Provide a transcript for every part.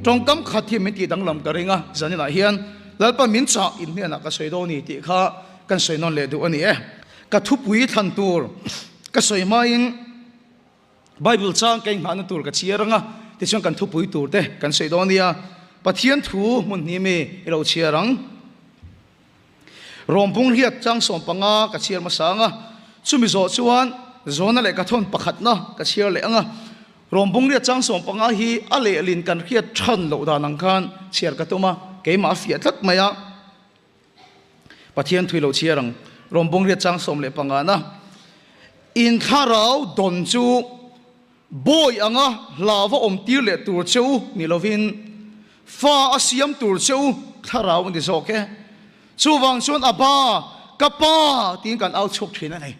Tawngkam khat hi min tih danglam ka ring a, zaninah hian Lalpa min chah in hnenah ka sawi dawn a ni tih kha kan sawi nawn leh duh a ni e. Ka thupui thlan tur ka sawi hmain Bible chang ka inghahna tur ka chhiar ang a, tichuan kan thupui tur te kan sawi dawn nia. Pathian thu hmun hnih mi i lo chhiar ang. Rawmpung hriat chang 15 ka chhiar hmasa ang a, chumi zawh chuan Zona leh Kathawn pakhatna ka chhiar leh ang a. Rawmpung hriat chang 15 hi a lehlin kan hriat than loh dan ang khan chhiar ka tum a, keimah a fiah tlat mai a. Pathian thui lo chhiar ang. Rawmpung hriat chang 15 na In thlarau dawn chu bawi anga hlauva awm tir leh tur che u ni lovin fa a siam tur che u thlarau a ni zawk e. Chuvang chuan a ba, ka pa tiin kan au chhuak thin a ni.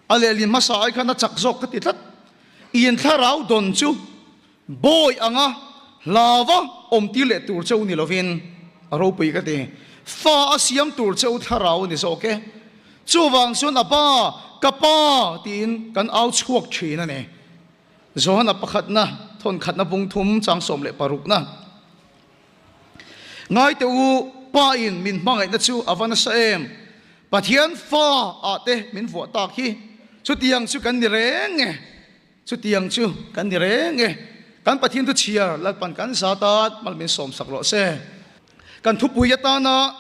A lehlin hmasa ai khan a chak zawk ka ti tlat. In thlarau dawn chu bawi anga hlauva awm tir leh tur che u ni lovin a ropui ka ti. Fa a siam tur che u thlarau a ni zawk e. Chuvang chuan a ba, ka pa tiin kan au chhuak thin a ni. Johana pakhatna, thawnkhatna bung thum chang 16na. Ngaite u, Pa in min hmangaihna chu a va nasa em? Pathian fa ah te min vuah tak hi. Chutiang chu kan ni reng e. Chutiang chu kan ni reng e. Kan Pathian thu chhiar Lalpan kan za tan mal min sawmsak rawh se. Kan thupui atana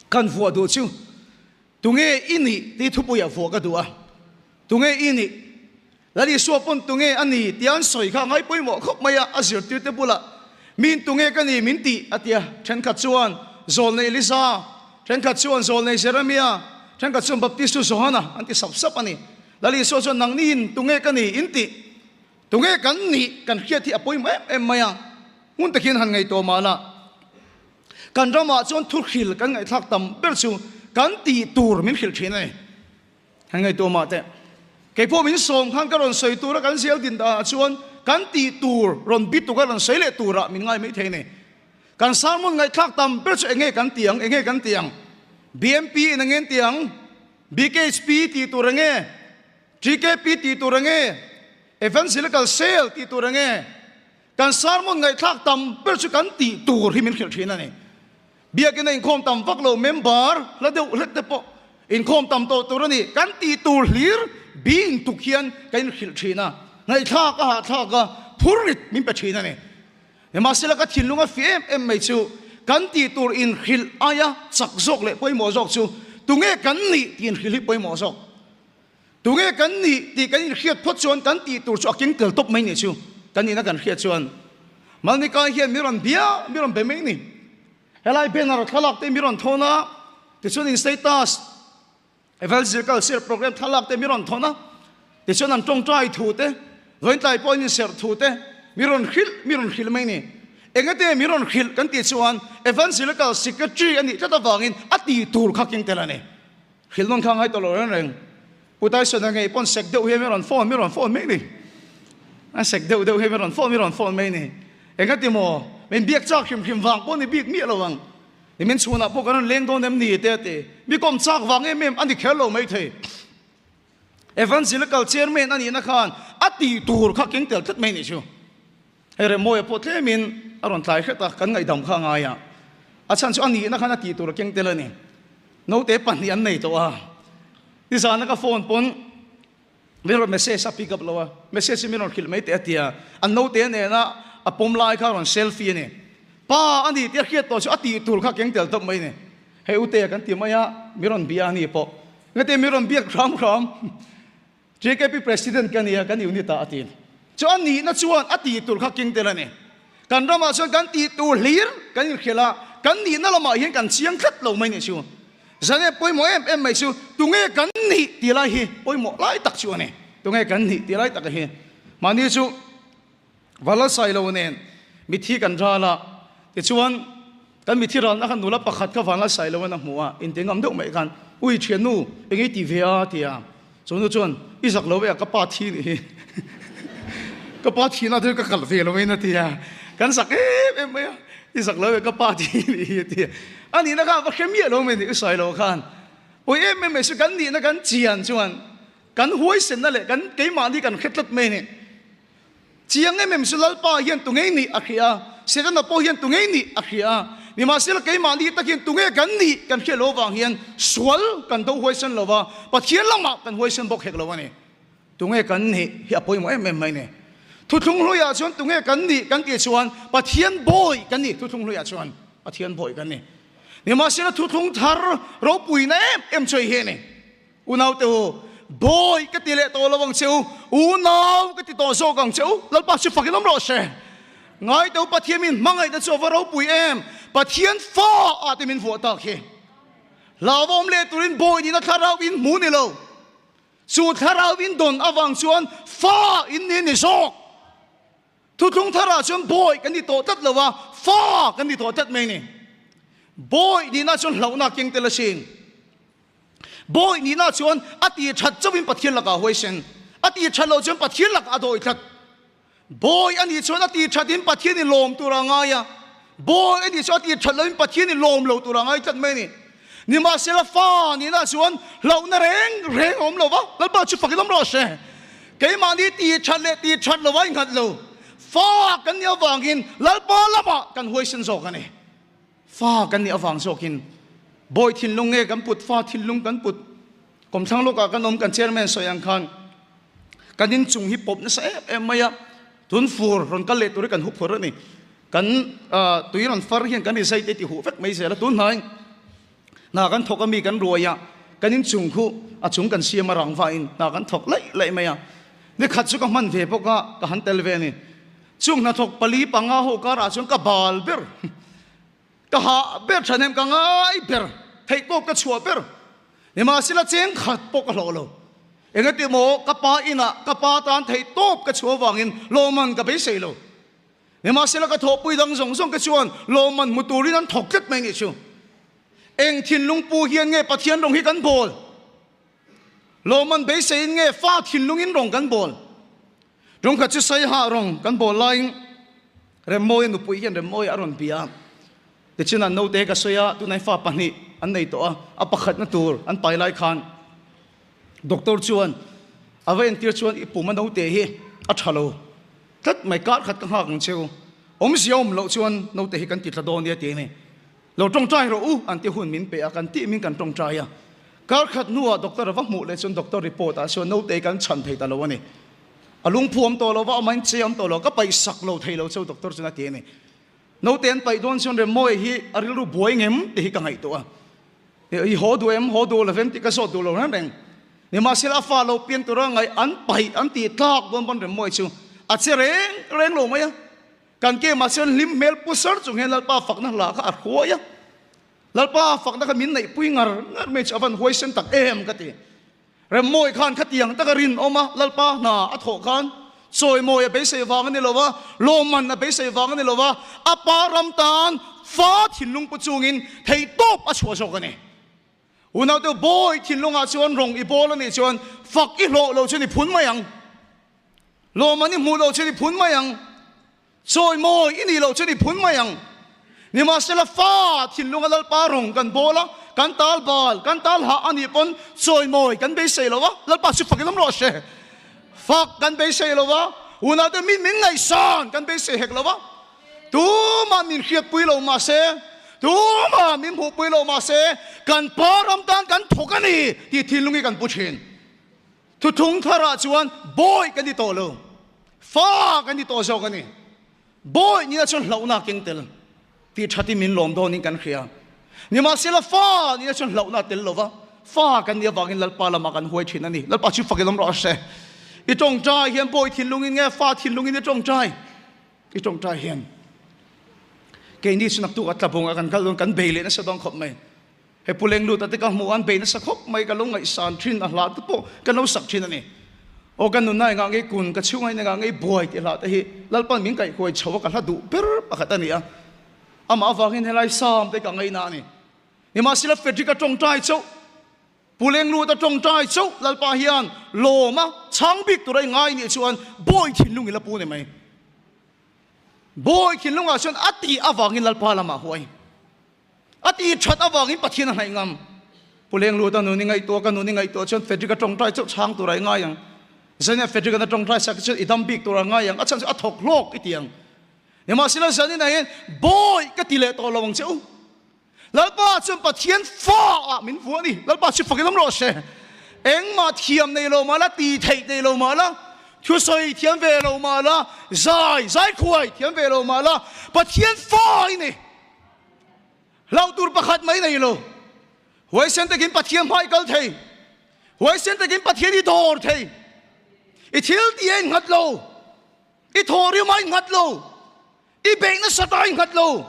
Kan vuah duh chu tunge i nih tih thupuiah vuah ka duh a, tunge i nih? Lal Isua pawn tunge a ni tia an sawi kha a ngai pawimawh khawp mai a, a zirtirte bulah Miin tunge ka ni min tih a ti a, thenkhat chuan Zawlnei Elisa, thenkhat chuan Zawlnei Jeremia, thenkhat chuan Baptistu Johana an ti sap sap a ni. Lal Isua chuan nangniin tunge ka ni in tih? Tunge kan nih kan hriat hi a pawimawh em em mai a, hmun takin han ngaihtuah mah la, kan ramah chuan thuhril kan ngaihthlak tam ber chu kan tih tur min hrilh thin a ni. Han ngaihtuah mah teh. Kei pawh min sawm khan ka rawn sawi tura kan zel din danah chuan kan tih tur rawn bi tuk a rawn sawi leh turah min ngai mai thei a ni. Kan sermon ngaihthlak tam ber chu enge kan ti ang, enge kan ti ang? BMP in enge an ti ang? BKHP tih tur enge? TKP tih tur enge? Evangelical Cell tih tur enge? Kan sermon ngaihthlak tam ber chu kan tih tur hi min hrilh thin a ni. Biakina inkhawm tam vak lo member hla deuh hlek te pawh inkhawm tam tawh tur a ni. Kan tih tur hlir bi intuk hian kan inhrilh thin a, ngaihthlak a hahthlak a, phurrit min pe thin a ni. Nimahsela ka thinlung a fih em em mai chu kan tih tur inhrilh aia chak zawk leh pawimawh zawk chu tunge kan nih tih inhrilh hi pawimawh zawk. Tunge kan nih tih kan inhriat phawt chuan kan tih tur chu a keng tel tawp mai nih chu kan nihna kan hriat chuan Malnikai hian mi rawn bia mi rawn be mai ni. Helai banner thlalak te mi rawn thawn a, tichuan in status evangelical share program thlalak te mi rawn thawn a, tichuan an tawngtai thu te vawiintlai pawhin in serh thu te mi rawn hrilh mi rawn hrilh mai ni. Engate mi rawn hrilh kan tih chuan evangelical secretary a nih tlat avangin a tih tur kha keng tel a ni. Hrilh nawn kha ngai tawh lo reng reng. Pu Tyson a ngei pawn sek deuh hi mi rawn phone mi rawn phone mai ni. A sek deuh deuh hi mi rawn phone mi rawn phone mai ni. Engati maw? Min biak chak hrim hrim vang pawh ni bik miah lo ang. Ni min chhunah pawh kan rawn leng dawn em ni te a ti. Mi kawm chak vang em em a ni kher lo mai thei. Evangelical chairman a nihna khan a tih tur kha keng tel tlat mai nih chu. Hei Remawia pawh tlemin a rawn tlai hret a, kan ngaihdam kha a ngai a. A chhan chu a nihna khan a tih tur a keng tel a ni. Naute pahnih an nei tawh a. Nizana ka phone pawn min rawn message a pick up lo a, message hi min rawn hrilh mai teh a ti a. An naute nena a pawm lai kha a rawn selfie a ni. Pa a ni tih a hriat tawh chu a tih tur kha keng tel tawp mai a ni. Hei Utea kan ti mai a, min rawn bia a ni pawh. Engati min rawn biak hram hram. JKP President ka nia, kan unit ah a ti. Chu a nihna chuan a tih tur kha keng tel a ni. Kan ramah chuan kan tih tur hlir kan inhrilh a, kan nihna lamah hian kan chiang tlat lo mai nih chu. Zane pawimawh em em mai chu tunge kan nih tih lai hi pawimawh lai tak chu a ni. Tunge kan nih tih lai tak a hi. Mahni chu Vala Sailo nen mithi kan ral a, tichuan kan mithi ralna khan nula pakhat kha Vanla Sailo in a hmu a, inti ngam deuh mai khan, Ui thiannu, eng i ti ve a? ti a. Chu nu chuan, I zak lo ve a, ka pa thi nih hi. Ka pa thihna chu ka kalh ve lo in a ti a. Kan zak em em mai a, I zak lo ve, ka pa thi nih hi a ti a. A nihna khan va hre miah lo mai ni, U Sailo khan. Pawi em em mai chu kan nihna kan chian chuan kan huaisenna leh kan keimahni kan hre tlat mai a ni. Chiang em em chu Lalpa hian tunge i nih a hria a, Setana pawh hian tunge i nih a hria a. Nimahsela keimahni tak hian tunge kan nih kan hriat loh avang hian sual kan do huaisen lo va, Pathian lamah kan huaisen bawk hek lo a ni. Tunge kan nih hi a pawimawh em em mai ni. Thuthlung hluiah chuan tunge kan nih kan tih chuan Pathian bawi kan ni thuthlung hluiah chuan Pathian bawi kan ni. Nimahsela thuthlung thar ropuina em em chu hei hi a ni. Unaute u, bawi ka ti leh tawh lo ang che u, unau ka ti tawh zawk ang che u, Lalpa chu fakin awm rawh se. Ngaite u Pathian min hmangaihna chu a va ropui em, Pathian fa ah te min vuah tak hi. Hlauhawm leh turin bawi nihna thlarau in hmu ni lo. Chu thlarau in dawn avang chuan fa in ni ni zawk. Thuthlung tharah chuan bawi kan ni tawh tlat lo a, fa kan ni tawh tlat mai ni. Bawi nihna chuan hlauhna keng tel asin. Bawi nihna chuan a ti that chauhin Pathian lakah a huaisen. A ti that loh chuan Pathian lakah a dawi tlat. Bawi a nih chuan a ti thatin Pathian in lawm tur a ngai a, bawi a nih chuan a ti that loin Pathian in lawm lo tur a ngai tlat mai a ni. Nimahsela fa nihna chuan hlauhna reng reng a awm lo va, Lalpa chu fakin awm rawh se. Keimahni ti that leh ti that lo a inghat lo. Fa kan nih avangin Lalpa lamah kan huaisen zawk a ni. Fa kan nih avang zawkin bawi thinlung nge kan put, fa thinlung kan put. Kawmthlang lawkah kan awm kan chairman sawi ang khan kan inchung hi pawp nasa em em mai a, tun fur rawn kal leh tur hi kan hup phur a ni. Kan tui rawn far hian kan rizai te ti huh vek mai zel a, tun hnai hna kan thawk a mi kan ruai a, kan inchung khu a chung kan siam a rang vain hna kan thawk laih laih mai a. Ni khat chu ka hman ve bawk a, ka han tel ve a ni. Chung hnathawk pali panga ho karah chuan ka bal ber, ka hah ber thahnem ka ngai ber, theihtawp ka chhuah ber. Nimahsela cheng khat pawh ka hlawh lo. Engati maw ka pa inah ka pa tan theihtawp ka chhuah avangin lawmman ka beisei lo. Nimahsela ka thawhpui dang zawng zawng te chuan lawmman hmu turin an thawk tlat mai nih chu. Eng thinlung pu hian nge Pathian rawng hi kan bawl? Lawmman beiseiin nge fa thinlungin rawng kan bawl? Rawng khat chu Saiha rawng kan bawl laiin Remmawia nupui hian Remmawia a rawn bia a. Tichuan an naute ka sawi a, tunah fa pahnih an nei tawh a, a pakhatna tur an pai lai khan doctor chuan a va entir chuan i pum a naute hi a tha lo tlat mai, kar khat ka nghak ang cheu, awmzia awm loh chuan naute hi kan ti tla dawn nia ti a ni. Lo tawngtai rawh u an ti hun min pe a, kan tih min kan tawngtai a. Kar khat hnuah doctor a va hmuh leh chuan doctor report ah chuan naute kan chhan thei ta lo a ni. A lungphu awm tawh lo va, amahin che awm tawh lo, ka paih sak lo thei lo cheu doctor chuan a ti a ni. Naute an paih dawn chuan Remmawi hi a rilru buai ngem tih hi ka ngaihtuah a. I haw duh em, haw duh lo vem tih ka zawt duh lo reng reng. Nimahsela a fa lo pian tura ngaih an paih an tih tlak dawn pawn Remmawi chu a che reng reng lo mai a. Kan ke mah chuan hlim hmel pu sar chung hian Lalpa fakna hla kha a hruai a. Lalpa fakna kha min neihpui ngar ngar mai chu a van huaisen tak em ka ti. Remmawi khan khatiang taka rinawm a, Lalpa hna a thawh khan chawimawi a beisei vang a ni lo va, lawmman a beisei vang a ni lo va, a pa ram tan fa thinlung pu chungin theihtawp a chhuah zawk a ni. Unaute bawi thinlungah chuan rawng i bawl a nih chuan fak i hlawh lo chuan i phun mai ang. Lawmman i hmuh loh chuan i phun mai ang. Chawimawi i nih loh chuan i phun mai ang. Nimahsela fa thinlunga Lalpa rawng kan bawl a, kan tal bal, kan tal hah a nih pawn chawimawi kan beisei lo a, Lalpa chu fakin awm rawh se. Fak kan beisei lo a, unaute min min ngaihsan kan beisei hek lo a. Tumah min hriatpui lo mahse, tumah min hmuhpui lo mahse, kan pa ram tan kan thawk a ni tih thinlung hi kan pu thin. Thuthung tharah chuan bawi kan ni tawh lo, fa kan ni tawh zawk a ni. Bawi nihna chuan hlauhna a keng tel tih thatin min lawm dawnin kan hria. Nimahsela fa nihna chuan hlauhna a tel lo va, fa kan nih avangin Lalpa lamah kan huai thin a ni. Lalpa chu fakin awm rawh se. I tawngtai hian bawi thinlungin nge fa thinlungin i tawngtai? I tawngtai hian keini chu naktuk a tlabung a kan kal dawn kan bei leh nasa dawn khawp mai. He Pu Lengluta te ka hmuh an bei nasa khawp mai, ka lo ngaihsan thin a hla te pawh ka lo sak thin a ni. Aw ka nunna engah ngei kun, ka chhunga in engah ngei buai tih hla te hi Lalpan min kaihhuai chho a ka hla duh ber pakhat a ni a. Amah avangin helai Psalm te ka ngaina a ni. Nimahsela Frederick a tawngtai chauh, Pu Lengluta tawngtai chauh Lalpa hian lawm a chhang bik tura i ngai nih chuan bawi thinlung i la pu ni mai. Bawi thinlungah chuan a tih avangin Lalpa lamah huai. A ti that avangin Pathian a hnaih ngam. Pu Lengluta nun i ngaihtuah, ka nun i ngaihtuah chuan Frederick a tawngtai chauh chhang tur a i ngai ang. Zanin Frederick-a'n a tawngtai sak hi chuan i dam bik tur a ngai ang, a chhan chu a thawk hlawk i ti ang. Nimahsela zaninah hian bawi ka ti leh tawh lo ang che u. Lalpa chuan Pathian fa ah min vuah a ni. Lalpa chu fakin awm rawh se. Engmah thiam nei lo mah la, ti theih nei lo mah la, thusawi thiam ve lo mah la, zai, zaikhuai thiam ve lo mah la, Pathian fa i ni. Hlauh tur pakhat mai nei lo. Huaisen takin Pathian hma i kal thei. Huaisen takin Pathian i dawr thei. I thil ti a innghat lo. I thawhrim a innghat lo. I beih nasa ta innghat lo.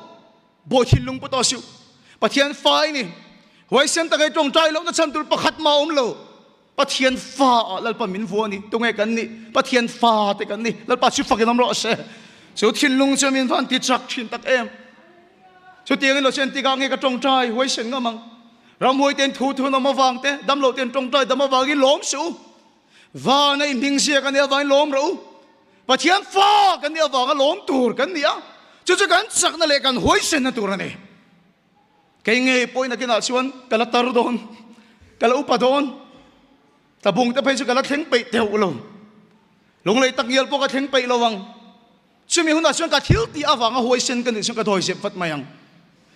Bawi thinlung pawh tawh suh. Pathian fa i ni. Huaisen taka i tawngtai lohna chhan tur pakhat mah a awm lo. Pathian fa ah Lalpa min vua a ni. Tunge kan nih? Pathian fa te kan ni. Lalpa chu fakin awm rawh se. Chu thinlung chu min van ti chak thin tak em. Chutiangin lo chen tikah nge ka tawngtai huaisen ngam ang. Ramhuai ten thu thun awm avang te, damlo ten tawngtai dam avangin lawm suh u. Vana i hming ziak a nih avangin lawm rawh u. Pathian fa kan nih avanga lawm tur kan ni a, chu chu kan chakna leh kan huaisenna tur a ni. Kei ngei pawhin nakinah chuan ka la tar dawn, ka la upa dawn, tlabung te phei chu ka la thleng peih teuh lo, lunglei tak ngial pawh ka thleng peih lo ang. Chumi hunah chuan ka thil tih avanga huaisen ka nih chuan ka dawi zep vat mai ang.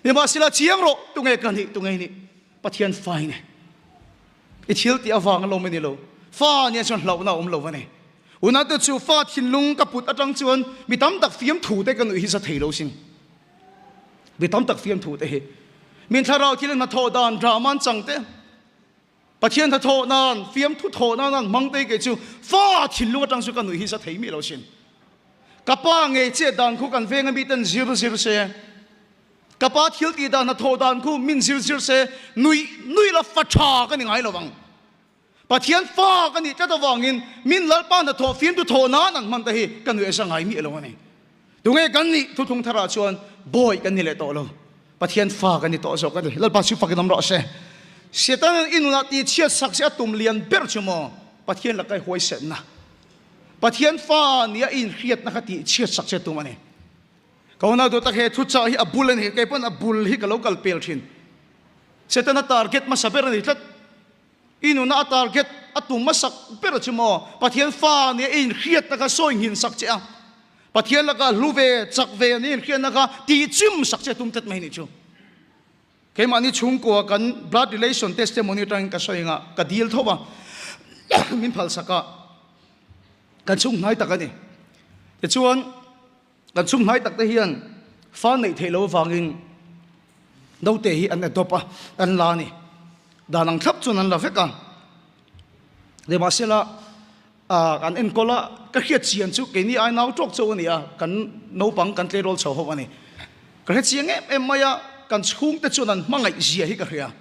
Nimahsela chiang rawh, tunge ka nih, tunge nih? Pathian fa i ni. I thil tih avanga lawm i ni lo. Fa nia chuan hlauhna a awm lo a ni. Unate chu fa thinlung ka put atang chuan mi tam tak fiamthu te ka nuih hi za thei lo sin. Mi tam tak fiamthu te hi. Min thlarau thil hnathawh dan drama an chang te, Pathian hnathawh nan, fiamthu thawh nan an hmang te kei chu fa thinlung atang chu ka nuih hi za thei miah lo sin. Ka pa ngei chet dan khu kan veng a mi ten zir zir se. Ka pa thil tih dan hnathawh dan khu min zir zir se, nuih nuih la fa tha ka ni ngai lo ang. Pathian fa ka nih tlat avangin min Lalpa hnathawh fimtu thawh nan an hman te hi ka nuih asa ngai miah lo a ni. Tunge kan nih thuthlung tharah chuan bawi kan ni leh tawh lo. Pathian fa kan ni tawh zawk a ni. Lalpa chu fakin awm rawh se. Satan i nunah tihchhiat sak che a tum lian ber chu maw Pathian laka i huaisenna. Pathian fa nia i inhriatna kha tihchhiat sak che a tum a ni. Ka unau duh tak he thuchah hi a bul a ni. Kei pawn a bul hi ka lo kal pel thin. Setana target hmasa ber a ni tlat. I nuna a target a tum hmasak ber chu maw Pathian fa nia i inhriatna kha sawi nghin sak che a. Pathian laka hlu ve, chak ve nia inhriatna kha tihchim sak che a tum tlat mai nih chu. Keimahni chhungkua kan blood relation testimony atangin ka sawi anga ka dil tho a, min phalsak a, kan chhung hnai tak a ni. Tichuan. Kan chhung hnai tak te hian fa neih theih loh avangin naute hi an adopt a, an la a ni. Dan ang thlap chuan an la vek a. Nimahsela an enkawl a, ka hriat chian chu keini ai nau tawk chauh a ni a, kan naupang kan tleirawl chho ho a ni. Ka hre chiang em em mai a, kan chhungte chuan an hmangaih zia hi ka hria.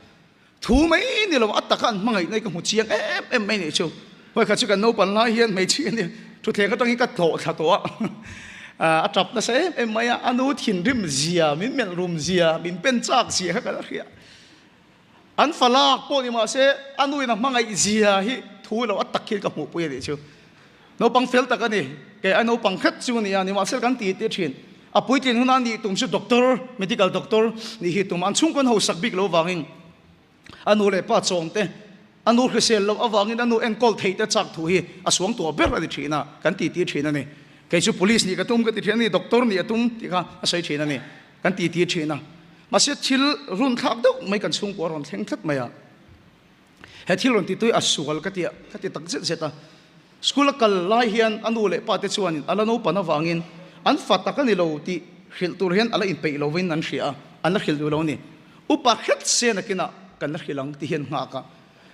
Thu mai ni lo, a taka an hmangaihna hi ka hmu chiang em em mai nih chu. Vawikhat chu kan naupan lai hian hmeichhia hi thutthleng atangin ka tlawh thla tawh a, a tap nasa em em mai a, a nu thinrim zia, min melh rum zia, min pen chak zia kha ka la hria. An fa lak pawh ni mah se a nu in a hmangaih zia hi thu lo a tak hian ka hmuhpui a nih chu. Naupang fel tak a ni, kei a naupang khat chu a ni a, nimahsela kan ti tih thin. A puitlin huna nih tum chu doctor, medical doctor nih hi tum a, an chhungkaw an hausak bik lo avangin a nu leh pa chawm te, a nu hrisel loh avangin a nu enkawl theih te chak thu hi a suang tuah ber a ni thin a, kan ti tih thin a ni. Kei chu police nih ka tum ka ti thin a ni, doctor nih a tum tih kha a sawi thin a ni, kan ti tih thin a. Mahse thil runthlak deuh mai kan chhungkua a rawn thleng tlat mai a. He thil rawn titui a sual ka ti a, ka ti tak zet zet a. School a kal lai hian a nu leh pa te chuanin a la naupan avangin an fa tak a ni lo tih hrilh tur hian a la inpeih lovin an hria a, an la hrilh duh lo a ni. Upa hret se nakinah kan la hrilh ang ti hian nghak a.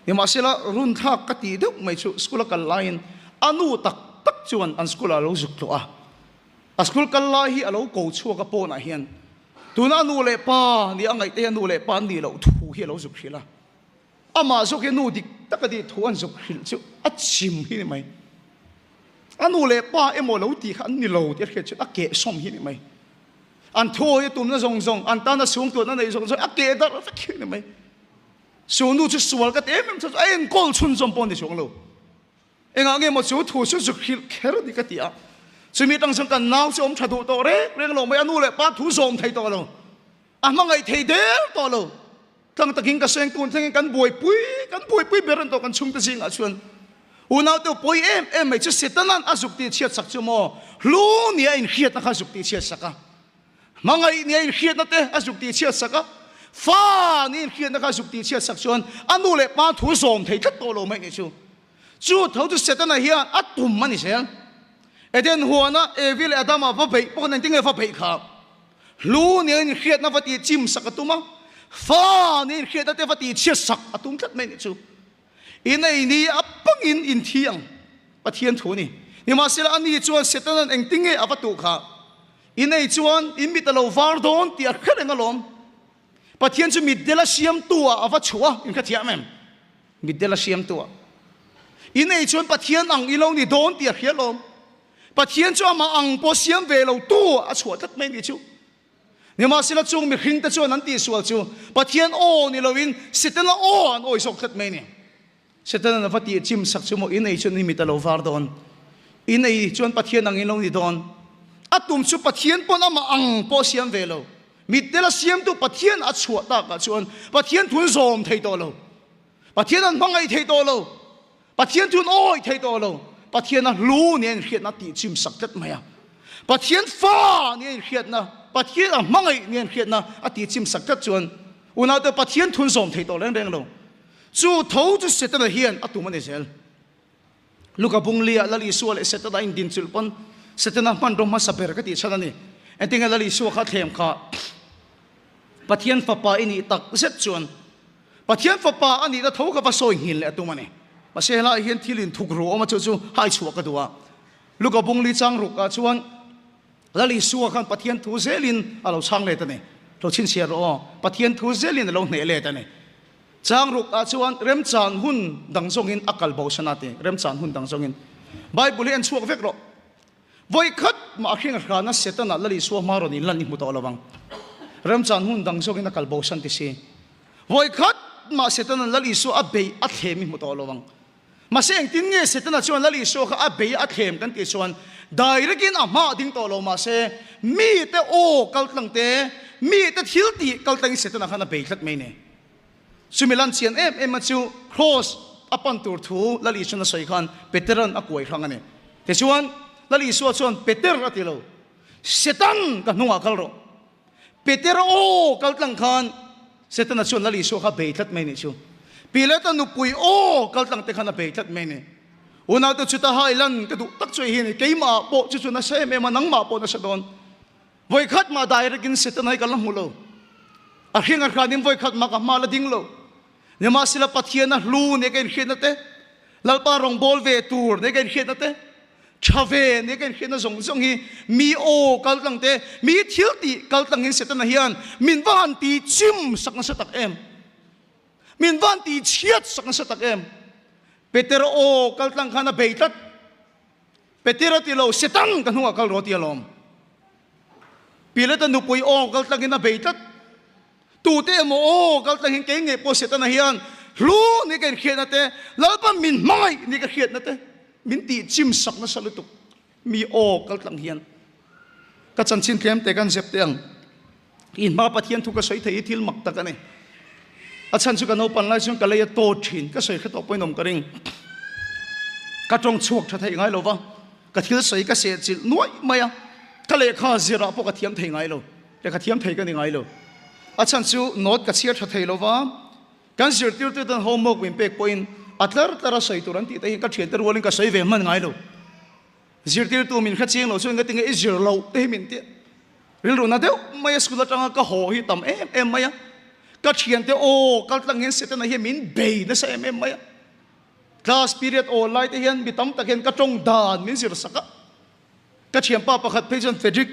Nimahsela runthlak ka tih deuh mai chu school a kal laiin a nu tak tak chuan an school ah a lo zuk tawh a. A school kal lai hi a lo ko chhuak a pawnah hian tuna a nu leh pa nia ngaih te hi a nu leh pa an nih loh thu hi a lo zuk hrilh a. Amah zawk hi nu dik tak a tih thu an zuk hrilh chu a chim hi ni mai. A nu leh pa emaw lo tih kha an ni lo tih a hriat chuan a keh sawm hi ni mai. An thawi a tumna zawng zawng, an tana suangtuahna neih zawng zawng a keh darh vek hi ni mai. Chu nu chu sual ka ti em em chu a enkawl chhunzawm pawh a ni chuang lo. Engah nge maw chu thu chu zuk hrilh kher a ni ka ti a. Chumi atang chuan kan nau chu awm tha duh tawh reng reng lo mai, a nu leh pa thu zawm thei tawh lo. A hmangaih thei der tawh lo. Tlang takin ka seng tun thlengin kan buaipui, kan buaipui ber an tawh kan chhungte zingah chuan. Unaute pawi em em mai chu Setanan a zuk tih chhiat sak chu maw hlu nia inhriatna kha zuk tih chhiat sak a, hmangaih nia inhriatna te a zuk tih chhiat sak a, fa nia inhriatna kha zuk tih chhiat sak chuan a nu leh pa thu zawm thei tlat tawh lo mai nih chu. Chu tho chu Setana hian a tum a ni zel. Eden huana Evi leh Adama va beih pawh khan engtin nge va beih kha? Hlu nia inhriatna va tih chim sak a tum a, fa nia inhriatna te va tih chhiat sak a tum tlat mai nih chu. In ei ni a pangin in thi ang, Pathian thu a ni. Nimahsela ani chuan Setanan engtin nge a va tuh kha? In ei chuan in mit a lo var dawn tih a hre reng alawm. Pathian chu mitdel a siamtu ah a va chhuah a, in hrethiam em? Mitdel a siamtu ah. In ei chuan Pathian ang i lo ni dawn tih a hria alawm. Pathian chu amah ang pawh siam ve lo tu a chhuah tlat mai ni chu. Nimahsela chung mihring te chuan an tihsual chu Pathian aw ni loin Setana aw an awi zawk tlat mai ni. Setana a va tih chim sak chu maw in ei chuan i mit a lo var dawn. In ei chuan Pathian ang in lo ni dawn. A tum chu Pathian pawn amah ang pawh siam ve lo. Mitdel a siamtu Pathian a chhuah takah chuan Pathian thun zawm thei tawh lo. Pathian an hmangaih thei tawh lo. Pathian chu an awih thei tawh lo. Pathian a hlu nia inhriatna tih chim sak tlat mai a. Pathian fa nia inhriatna, Pathian a hmangaih nia inhriatna a tih chim sak tlat chuan unaute Pathian thun zawm thei tawh reng reng lo. Chu tho chu Setana hian a tum a ni zel. Luka bunglia Lal Isua leh Setana indin chulh pawn Setana hmanraw hmasa ber ka tih chhan a ni. Engtinge Lal Isua kha thlem kha Pathian fapa i nih tak zet chuan Pathian fapa a nihna tho kha va sawi nghin leh a tum a ni. Mahse helaiah hian thil inthuk ru awm a chu chu hai chhuah ka duh a. Luka bungli chang ruk ah chuan Lal Isua khan Pathian thu zelin a lo chhang let a ni. Lo chhinchhiah rawh aw. Pathian thu zelin a lo hneh let a ni. Chang ruk ah chuan remchan hun dang zawngin a kal bo san a ti. Remchan hun dang zawngin. Bible hi en chhuak vek rawh. Vawi khat mah a hring a hrana Setana Lal Isua hma rawn inlan i hmu tawh lo ang. Remchan hun dang zawkin a kal bosan ti si. Vawi khat mah Setana Lal Isua a bei a thlem i hmu tawh lo ang. Mahse engtin nge Setana chuan Lal Isua kha a bei a thlem kan tih chuan direct in a hma a ding tawh lo mahse mite aw kaltlang te, mite thil tih kaltlangin Setana khan a bei tlat mai ni. Chumi lan chian em em a chu Kraws a pan tur thu Lal Isuan a sawi khan Peteran a kuai hrang a ni. Tichuan, Lal Isua chuan Peter a ti lo, Setan ka hnungah kal rawh. Peter aw kal tlang khan Setana chuan Lal Isua kha bei tlat mai nih chu. Pilata nupui aw kal tlang te khan a bei tlat mai ni. Unaute chuta hai lan ka duh tak chu hei hi a ni, keimah pawh chu chu nasa em em a, nangmah pawh nasa dawn. Vawikhat mah direct in Satan hi ka la hmu lo. A hring a hran in vawikhat mah ka hma la ding lo. Nimahsela Pathian a hlu nia ka inhriatna te, Lalpa rawngbâwl ve tur nia ka inhriatna te, ṭha ve nia ka inhriatna zawng zawng hi mi aw kal tlang te, mi thil tih kal tlangin Setana hian min va han ti chim sak nasa tak em! Min va han ti chhiat sak nasa tak em! Petera aw kal tlang khan a bei tlat. Peter a ti lo, Satan ka hnungah kal rawh ti alawm. Pilate nupui aw kal tlangin a bei tlat. Tute emaw aw kal tlangin kei ngei pawh Setana hian hlu ni ka inhriatna te, Lalpa min hmangaih ni ka hriatna te min tih chim sak nasa lutuk mi aw kal tlang hian. Ka chanchin tlem te kan zep teh ang. I hma Pathian thu ka sawi thei hi thil mak tak a ni. A chhan chu ka naupan lai chuan ka lei a tawt thin, ka sawi hre tawh pawhin awm ka ring. Ka tawng chhuak tha thei ngai lo va, ka thil sawi ka seh chilh nuaih mai a, ka lehkha zirah pawh ka thiam thei ngai lo, lehkha thiam thei ka ni ngai lo. A chhan chu note ka chhiar tha thei lo va, kan zirtirtu ten homework min pek pawhin a tlar tlar a sawi tur an tih te hi ka thiante rualin ka sawi ve hman ngai lo. Zirtirtu min hre chiang lo chuan engati nge i zir loh te hi min ti. Rilru na deuh mai a school atanga ka haw hi tam em em mai a. Ka thiante aw kal tlang hian Setana hian min bei nasa em em mai a. Class period aw lai te hian mi tam tak hian ka tawng dan min zir sak a. Ka thianpa pakhat phei chuan Frederick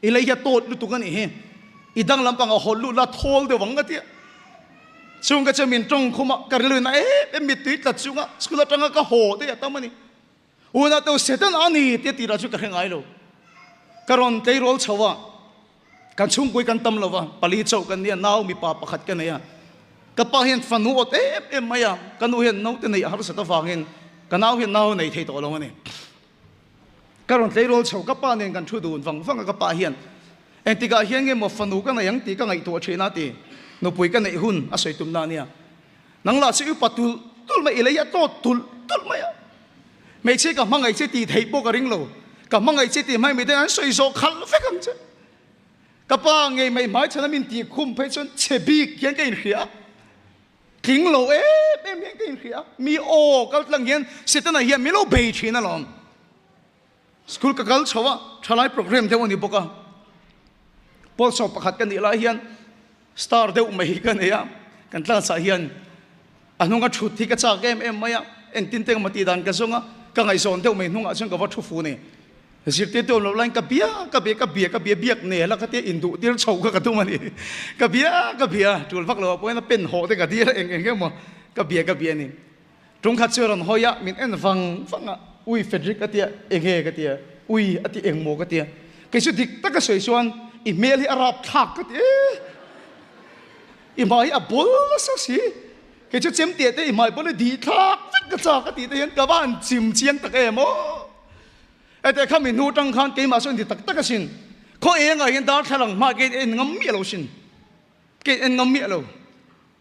i lei hi a tawt lutuk a nih hi, i dang lampang a hawl lut la thawl deuh ang ka ti a. Chung ka chuan min tawng khum a, ka rilru na em em mittui tlat chunga school atanga ka haw te hi a tam a ni. Unau teu Satan a ni tia tirah chu ka hre ngai lo. Ka rawn tleirawl chho a, kan chhungpui kan tam lo va, pali chauh kan nia, nau mipa pakhat ka nei a. Ka pa hian fanu awt em em mai a, ka nu hian naute neih a harsat avangin ka nau hian nau nei thei tawh lo a ni. Ka rawn tleirawl chho, ka pa nen kan thu dun vang vang a, ka pa hian engtikah hian nge maw fanu ka nei ang tih ka ngaihtuah thin a ti, nupui ka neih hun a sawi tumna a nia. Nang lah chu i upa tulh tulh mai, i lei a tawt tulh tulh mai a. Hmeichhia ka hmangaih che tih theih pawh ka ring lo. Ka hmangaih che tih hmai miten an sawi zawh khalh vek ang che. Ka pa ngei mai hmaichhan a min tih khum phei chuan chhe bik hian ka inhria a. Tling lo em em hian ka inhria a. Mi aw kal tlang hian Setana hian min lo bei thin alawm. School ka kal chho a, thalai program deuh a ni bawk a. Pawl sawm pakhat ka nih lai hian star deuh mai hi ka nei a, kan class ah hian a hnunga thut hi ka chak em em mai a, entin te engemaw tih dan ka zawng a, ka ngaihzawn deuh mai hnungah chuan ka va thu fu ni. Zirtirtu awm loh laiin ka bia ka bia ka bia ka bia biak nel a ka tia induh tir chho kha ka tum a ni. Ka bia ka bia tul vak lo ah pawhin a pen hawh te ka dir a eng eng emaw ka bia ka bia a ni. Tungkhat chu a rawn hawi a, min en vang vang a, Ui Frederick a tia, enge ka tia, ui a ti eng maw ka tia, kei chu dik taka sawi chuan i hmel hi a rap thlak ka ti e, i hmai hi a bawl nasa si, kei chu chemtiah te i hmai bawl hi dih thlak vek ka chak a tih te hian ka va han chim chiang tak em aw. Hetiang kha mi hnu tang khan keimah sawn ti tak tak asin, khaw engah hian darthlalang hma kei en ngam miah lo sin. Kei en ngam miah lo.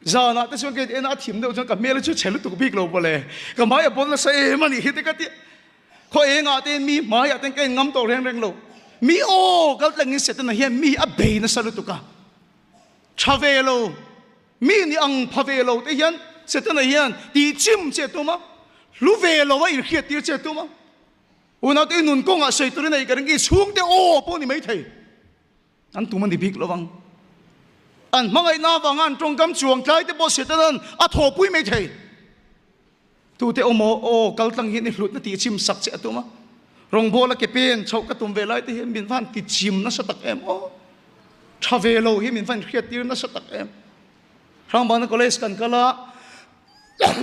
Zanah te chuan kei en a thim deuh chuan ka hmel chu chhe lutuk bik lo pawle. Ka hmai a bawl nasa em a nih hi te ka ti. Khaw engah te mi hmaiah ten ka en ngam tawh reng reng lo. Mi aw kal tlangin Setana hian mi a bei nasa lutuk a. Tha ve lo, mi ni ang pha ve lo te hian Setana hian tih chim che tum a, hlu ve lo a inhriat tir che tum a. Unaute i nun kawngah sawi turin a i ka ring i chhungte aw pawh ni maithei. An tum a ni bik lo vang. An hmangaihna avanga an tawngkam chuang tlai te pawh Setanan a thawhpui mai thei. Tute awm aw, aw kal tlang hian i hlutna tih chim sak che a tum a. Rawngbawla ke pen chhoh ka tum ve lai te hian min van ti chim nasa tak em aw. Tha ve lo hi min van hriattir nasa tak em. Hrangbana College kan kal a,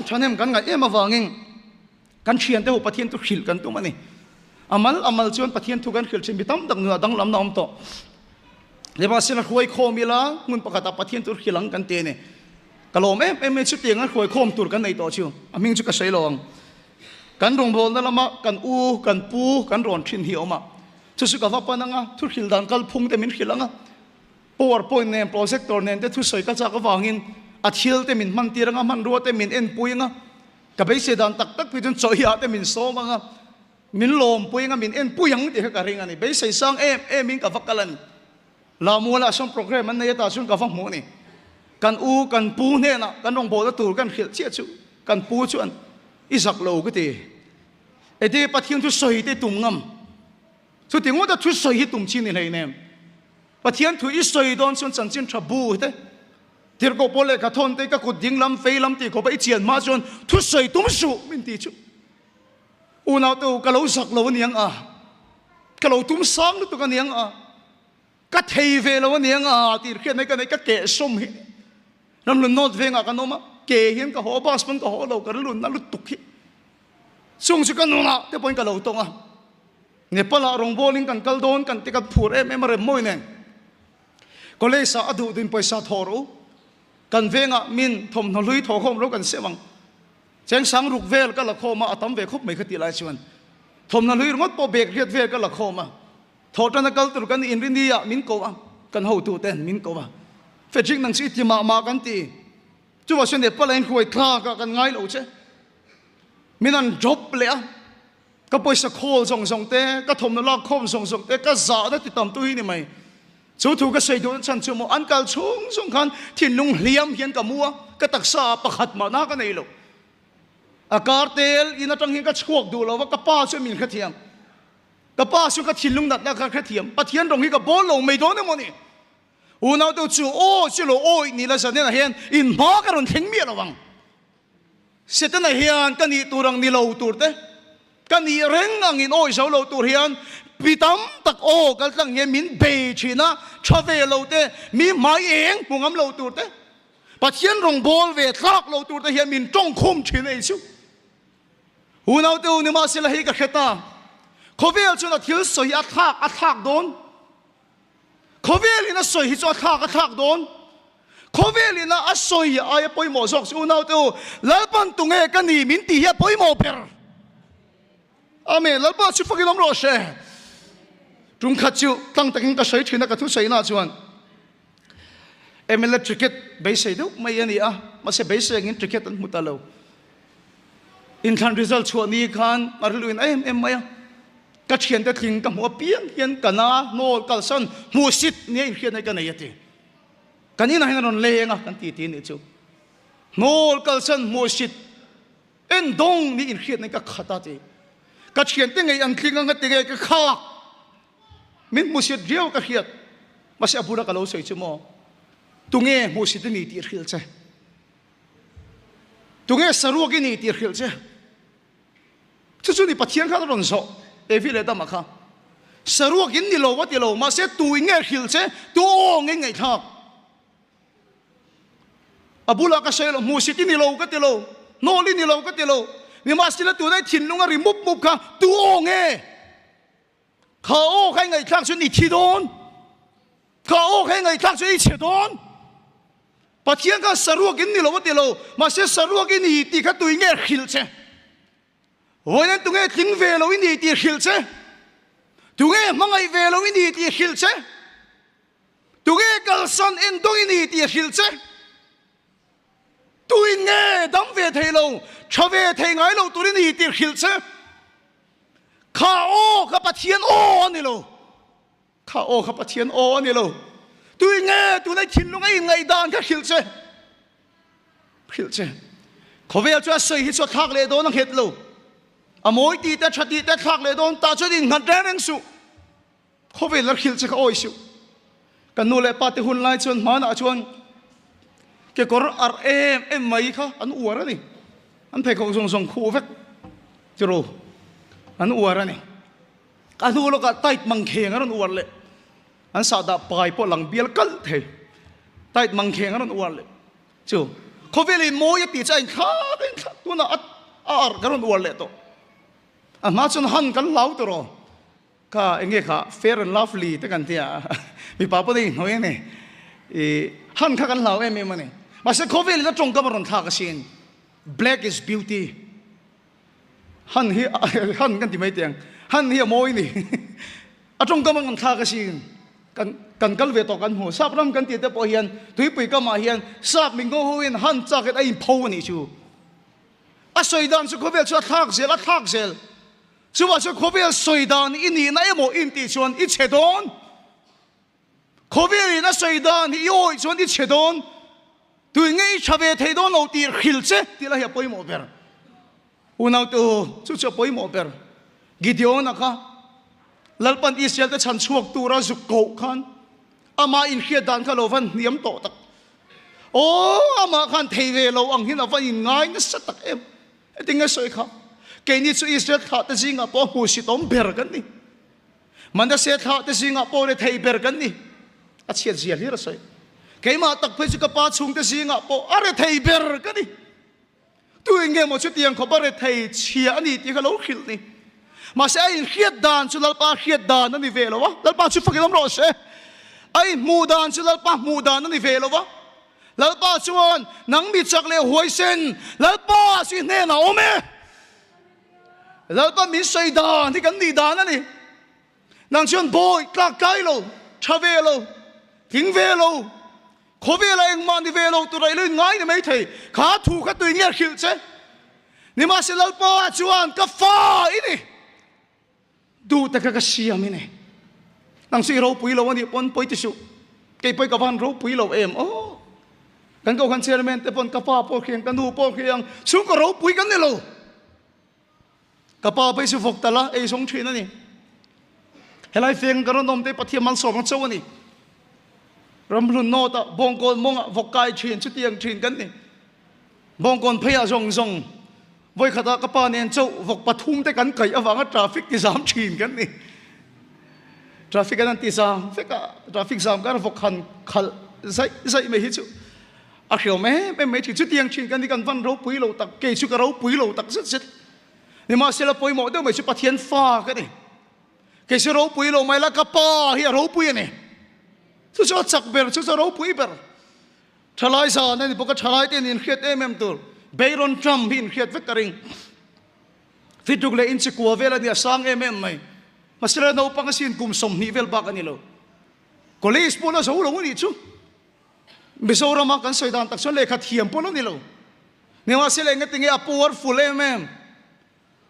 thahnem kan ngaih em avangin Kan thiante ho Pathian thu hrilh kan tum a ni. A mal a mal chuan Pathian thu kan hrilh thin mi tam tak nunah danglamna a awm tawh. Nimahsela hruai khawm ila hmun pakhatah Pathian thu hrilh ang kan ti a ni. Ka lawm em em mai chutiang a hruai khawm tur kan nei tawh chu a hming chu ka sawi lo ang. Kan rawngbawlna lama kan u, kan pu kan rawn thin hi a awm a. Chu chu ka va pan ang a, thu hrilh dan kalphung te min hrilh ang a. Power point nen projector nen te thusawi ka chak avangin a thil te min hman tir ang a, hmanrua te min enpui ang a. Ka beisei dan tak tak pui chuan chawhhiah te min sawm ang a, min lawmpui ang a, min enpui ang tih kha ka ring a ni. Beisei sang em em in ka va kal a ni. Lamualah sawn program an nei a tah chuan ka va hmuh a ni. Kan u, kan pu hnenah kan rawngbawlna tur kan hrilh chiah chu kan pu chuan i zak lo ka ti. Eti Pathian thu sawi te tum ngam. Chuti ngawta thu sawi hi tum chi ni hleinem. Pathian thu i sawi dawn chuan chanchin tha bu te Tirhkoh pawl lehkha thawn te ka kut ding lam fei lam tih khawpa i chian hma chuan thusawi tum suh min ti chu. Unau te u ka lo zak lo aniang a, ka lo tum sang lutuk aniang a, ka thei ve lo aniang a tih hriat mai ka nei ka keh sawm hi. Ramhlun North vengah kan awm a, ke hian ka haw bus pawn ka haw lo ka rilun na lutuk hi. Chung chu ka nunah te pawhin ka lo tawng a. Nepal ah rawngbawlin kan kal dawn kan ti kan phur em em a rem mawi nen. College ah a duh duin pawisa thawh rawh u. Kan vengah min thawmhnaw hlui thawh khawm ro kan sem ang. Cheng sang ruk vel ka la khawm a, a tam ve khawp mai kha tih lai chuan. Thawmhnaw hlui ringawt pawh bag riat vel ka la khawm a. Thawh tan a kal tur kan inrini ah min ko a, kan hotu ten min ko a. Frederick nang chu i ti mah mah kan ti. Chuvah chuan Nepal ah in hruai thlak ah kan ngai lo che. Min an drop leh a. Ka pawisa khawl zawng zawng te, ka thawmhnaw lak khawm zawng zawng te, ka zahna ti tam tu hi ni mai. Chu thu ka sawi duhna chhan chu maw an kal chhung chhung khan thinlung hliam hian ka mu a, ka taksa ah pakhat mahna ka nei lo. A kar tel in atang hian ka chhuak duh lo va, ka pa chu min hrethiam. Ka pa chu ka thinlung natna kha hrethiam. Pathian rawng hi ka bawl lo mai dawn emaw ni? Unau te chu aw chu lo awih ni la zanenah hian in hma ka rawn thleng miah lo ang. Setana hian ka nih tur ang ni lo tur te, ka nih reng ang in awi zo lo tur hian pi tam tak aw kal tlang hian min bei thin a, tha ve lo te, mi hmai eng hmu ngam lo tur te, Pathian rawng bawl ve tlak lo tur te hian min tawng khum thin a ni chu. Unau te u nimahsela hei ka hre ta, khawvel chuan a thil sawi hi a thlak a thlak dawn. Khawvel in a sawi hi chu a thlak a thlak dawn. Khawvel in a sawi aia pawimawh zawk chu unaute u, Lalpan tunge ka ni min tih hi a pawimawh ber. Amen. Lalpa chu fakin awm rawh se. Tum khat chu tlang takin ka sawi thin a ka thusawiina chuan MLA ticket beisei deuh mai a ni a, mahse beisei angin ticket an hmu ta lo. Inthlan result chhuah ni khan a rilru in em em mai a, ka thiante tling ka hmuh apiang hian ka na hnawl kalsan hmuhsit nia inhriatna hi ka nei a ti. Kan inah hian a rawn leng a kan ti ti nih chu. Hnawl kalsan hmuhsit en dawng ni inhriatna hi ka khat a ti. Ka thiante ngei an tling anga ti nge ka khak. Min hmuhsit riau ka hriat. Mahse a bula ka lo sawi chu maw? Tunge hmuhsit i ni tih hrilh che? Tunge saruak i ni tih hrilh che? Chu chu ni Pathian khan a rawn zawh Evi leh Adama kha. Saruak in ni lo a ti lo, mahse tu in nge hrilh che? Tu aw nge ngaihthlak? A bulah ka sawi lo, hmuhsit i ni lo ka ti lo, hnawl i ni lo ka ti lo, nimahsela tunah i thinlung a ri mup mup kha tu aw nge? Kha aw kha i ngaihthlak chuan i thi dawn. Kha aw kha i ngaihthlak chuan i chhe dawn. Pathian khan saruak in ni lo a ti lo, mahse saruak i ni tih kha tui nge hrilh che? Vawiin tunge tling ve lo i ni tih hrilh che? Tunge hmangaih ve lo i ni tih hrilh che? Tunge kalsan endawng i ni tih hrilh che? Tuin nge dam ve thei lo, tha ve thei ngai lo tur i ni tih hrilh che? Kha aw kha Pathian aw a ni lo. Kha aw kha Pathian aw a ni lo. Tui nge tuna i thinlung a inngaihdan kha hrilh che. Hrilh che. Khawvel chu a sawi hi chu a thlak leh dawn a nghet lo. A mawi tih te, a tha tih te a thlak leh dawn tah chuan innghat reng reng suh. Khawvel a hrilh che kha awi suh. Kan nu leh pa te hun lai chuan hmanah chuan kekawr arh em em mai kha an uar a ni. An pheikhawk zawng zawng khuh vek tiraw an uar a ni. A hnu lawkah tight mangkheng a rawn uar leh. An sahdah pai pawh lang bial kalh thei. Tight mangkheng a rawn uar leh. Chu khawvelin mawi a tih chu a inthlak a inthlak tunah a arh ka rawn uar leh tawh. A hma chuan han kan hlau tiraw. Kha enge kha fair and lovely te kan tia mipa pawh nei hnuai a ni i han kha kan hlau em em a ni mahse khawvel in a tawngkam a rawn thlak asin black is beauty han hi han kan ti mai teh ang han hi a mawi ni a tawngkam a rawn thlak asin kan kan kal ve tawh kan hmu sap ram kan tih te pawh hian tuipui kamah hian sap mingo ho in han chak in a inpho a nih chu a sawi dan chu khawvel chu a thlak zel a thlak zel. Chuvah chuan khawvel sawi dan i nihna emaw i intih chuan i chhe dawn. Khawvelin a sawi dan hi i awih chuan i chhe dawn. Tui nge i tha ve thei dawn lo tih hrilh che tih lah hi a pawimawh ber. Unautu, chu chu a pawimawh ber. Gideon-a kha Lalpan Israel te chhan chhuak tura zuk koh khan amah inhriat dan kha lo van hniam tawh tak. Aw, amah khan thei ve lo ang hian a va inngai nasa tak em. Heti nge sawi kha? Keini chu Israel thlahte zingah pawh hmuhsitawm ber kan ni. Manasseh thlahte zingah pawh rethei ber kan ni. A chhiat zia hlir a sawi. Keimah tak phei chu ka pa chhungte zingah pawh a rethei ber ka ni. Tuin nge maw chutiang khawp a rethei chhia a ni tih kha lo hrilh ni. Mahse a inhriat dan chu Lalpa hriat dan a ni ve lo a, Lalpa chu fakin awm rawh se. A inhmuh dan chu Lalpa hmuh dan a ni ve lo a. Lalpa chuan, Nang mi chak leh huaisen, Lalpa chu i hnenah awm e. Lalpa min sawi dan hi kan nih dan a ni. Nang chuan bawi tlak tlai lo, tha ve lo, tling ve lo, khawvela engmah ni ve lo tura i lo inngai ni mai thei. Kha thu kha tui nge hrilh che? Nimahse Lalpa chuan, Ka fa i ni. Duh taka ka siam i ni. Nang chu i ropui lo a nih pawn pawi ti suh. Kei pawi ka van ropui lo em aw. Kan kohhran chairman te pawn ka pa pawh khi ang, ka nu pawh khi ang, chhungkaw ropui kan ni lo. Ka pa pawh hi chu vawk tala ei zawng thin a ni. Helai feng ka rawn awm te Pathian malsawm ang chauh a ni. Ramhlun nawtah bawngkawn mawngah vawk kai thin chutiang thin kan ni. Bawngkawn pheiah zawng zawng Vawikhatah ka pa nen chauh vawk pathum te kan kaih avanga traffic ti zam thin kan ni. Traffic an an ti zam vek a, traffic zam kar vawk han khalh zaih zaih mai hi chu a hriawm em em mai thin. Chutiang thin kan ni kan van ropui lo tak, kei chu ka ropui lo tak zet zet. Nimahsela pawimawh deuh mai chu Pathian fa ka ni. Kei chu ropui lo mai la ka pa hi a ropui a ni. Chu chu a chak ber, chu chu a ropui ber. Thalai zan a ni bawk a, thalai te in inhriat em em tur. Bayron Trump hi inhriat vek ka ring. Fituk leh inchikua vel a ni a sang em em mai. Mahse naupang asin kum 20 vel bak a ni lo. College pawh la zo lo a nih chu. Mizorama kan sawi dan tak chuan lehkha thiam pawh la ni lo. Nimahsela engatinge a powerful em em.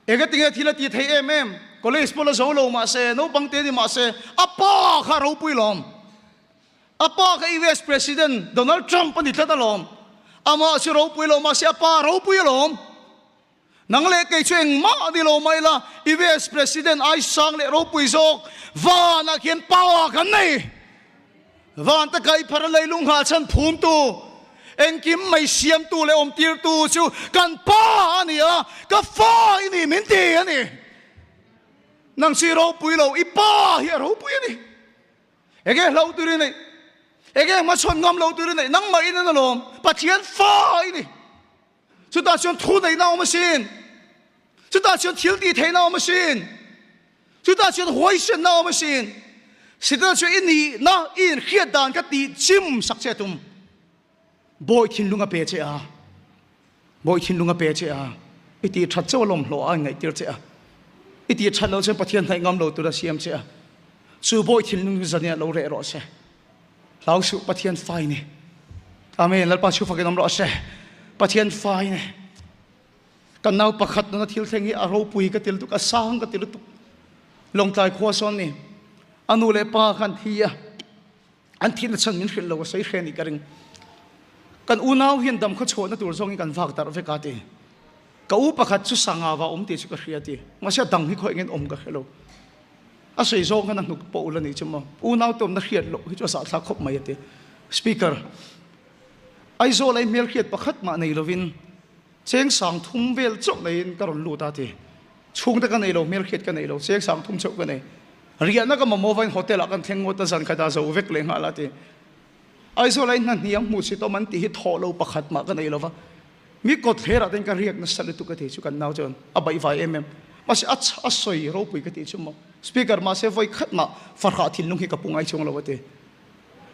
Engatinge thil a ti thei em em? College pawh la zo lo mah se, naupang te ni mah se, a pa kha a ropui lawm. A pa kha US President Donald Trump a ni tlat alawm. Amah chu ropui lo mah se a pa ropui alawm. Nang leh kei chu engmah a ni lo mai la, US President ai sang leh ropui zawk vanah khian power kan nei. Van te kai phar a leilung nghah chhan phumtu, engkim mai siamtu leh awmtirtu chu kan pa a ni a, ka fa i ni min ti a ni. Nang chu i ropui lo, i pa hi a ropui a ni. Enge hlo tur i neih? Enge hmachhawn ngam lo tur i neih? Nangmah in an alawm, Pathian fa i ni. Chutah chuan thu neihna a awm asin. Chutah chuan thil tih theihna a awm asin. Chutah chuan huaisenna a awm asin. Setana chu i nihna i inhriat dan kha tih chim sak che a tum. Bawi thinlung a pe che a. Bawi thinlung a pe che a. I tih that chauh a lawmhlawh a inngaihtir che a. I tih that loh chuan Pathian hnaih ngam lo tur a siam che a. Chu bawi thinlung chu zaniah lo reh rawh se. Hlau suh Pathian fai ni. Amen. Lalpa chu fakin awm rawh se. Pathian fai ni. Kan nau pakhat nuna thil thleng hi a ropui ka ti lutuk, a sang ka ti lutuk. Lawngtlai khua sawn ni. A nu leh pa khan thi a. An thihna chhan min hrilh lo a sawi hre nih ka ring. Kan unau hian dam khaw chhuahna tur zawngin kan vak darh vek a ti. Ka u pakhat chu sanga va awm tih chu ka hria ti. Mahse a dang hi khaw engin awm ka hre lo. A sawi zawng khan a hnuk pawh ul a nih chu maw. Unau te awmna hriat loh hi chu a zahthlak khawp mai a ti. Speaker, Aizawl ai hmelhriat pakhat mah nei lovin cheng sang thum vel chauh neiin ka rawn lut a ti. Chhungte ka nei lo, hmelhriat ka nei lo, cheng sang thum chauh ka nei. Riahna ka mamawh vain hotel ah kan thleng ngawt a, zan khat ah zo vek leh nghal a ti. Aizawl ai hna hniam hmuh si tawm an tih hi thawh lo pakhat mah ka nei lova. Mi kawt thlerah ten ka riak nasa lutuk a ti chu kan nau chuan a baihvai em em. Mahse a a sawi ropui ka tih chu maw. Speaker mahse vawi khat mah farhah thinlung hi ka pu ngai chuang lo a ti.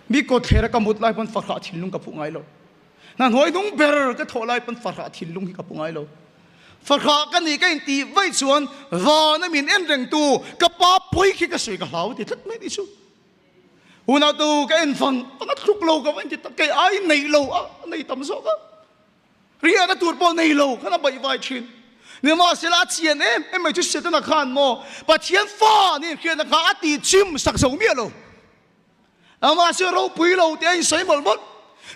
Mi kawt thlera ka mut lai pawn farhah thinlung ka phu ngai lo. Hna hnuai hnung ber ka thawh lai pawn farhah thinlung hi ka pu ngai lo. Farhah ka nih ka intih vaih chuan vana min en rengtu ka pa pawi khi ka sawi ka hlau a ti tlat mai ni chu. Hunah tu ka en vang vang a tluk lo ka va inti tak kei ai nei lo a nei tam zawk a riahna tur pawh nei lo khan a baih vai thin nimahsela a chian em em mai chu Setana khan maw Pathian fa nih hriatna kha a tih chim sak zo miah lo amah chu ropui lo tih a insawi mawlh mawlh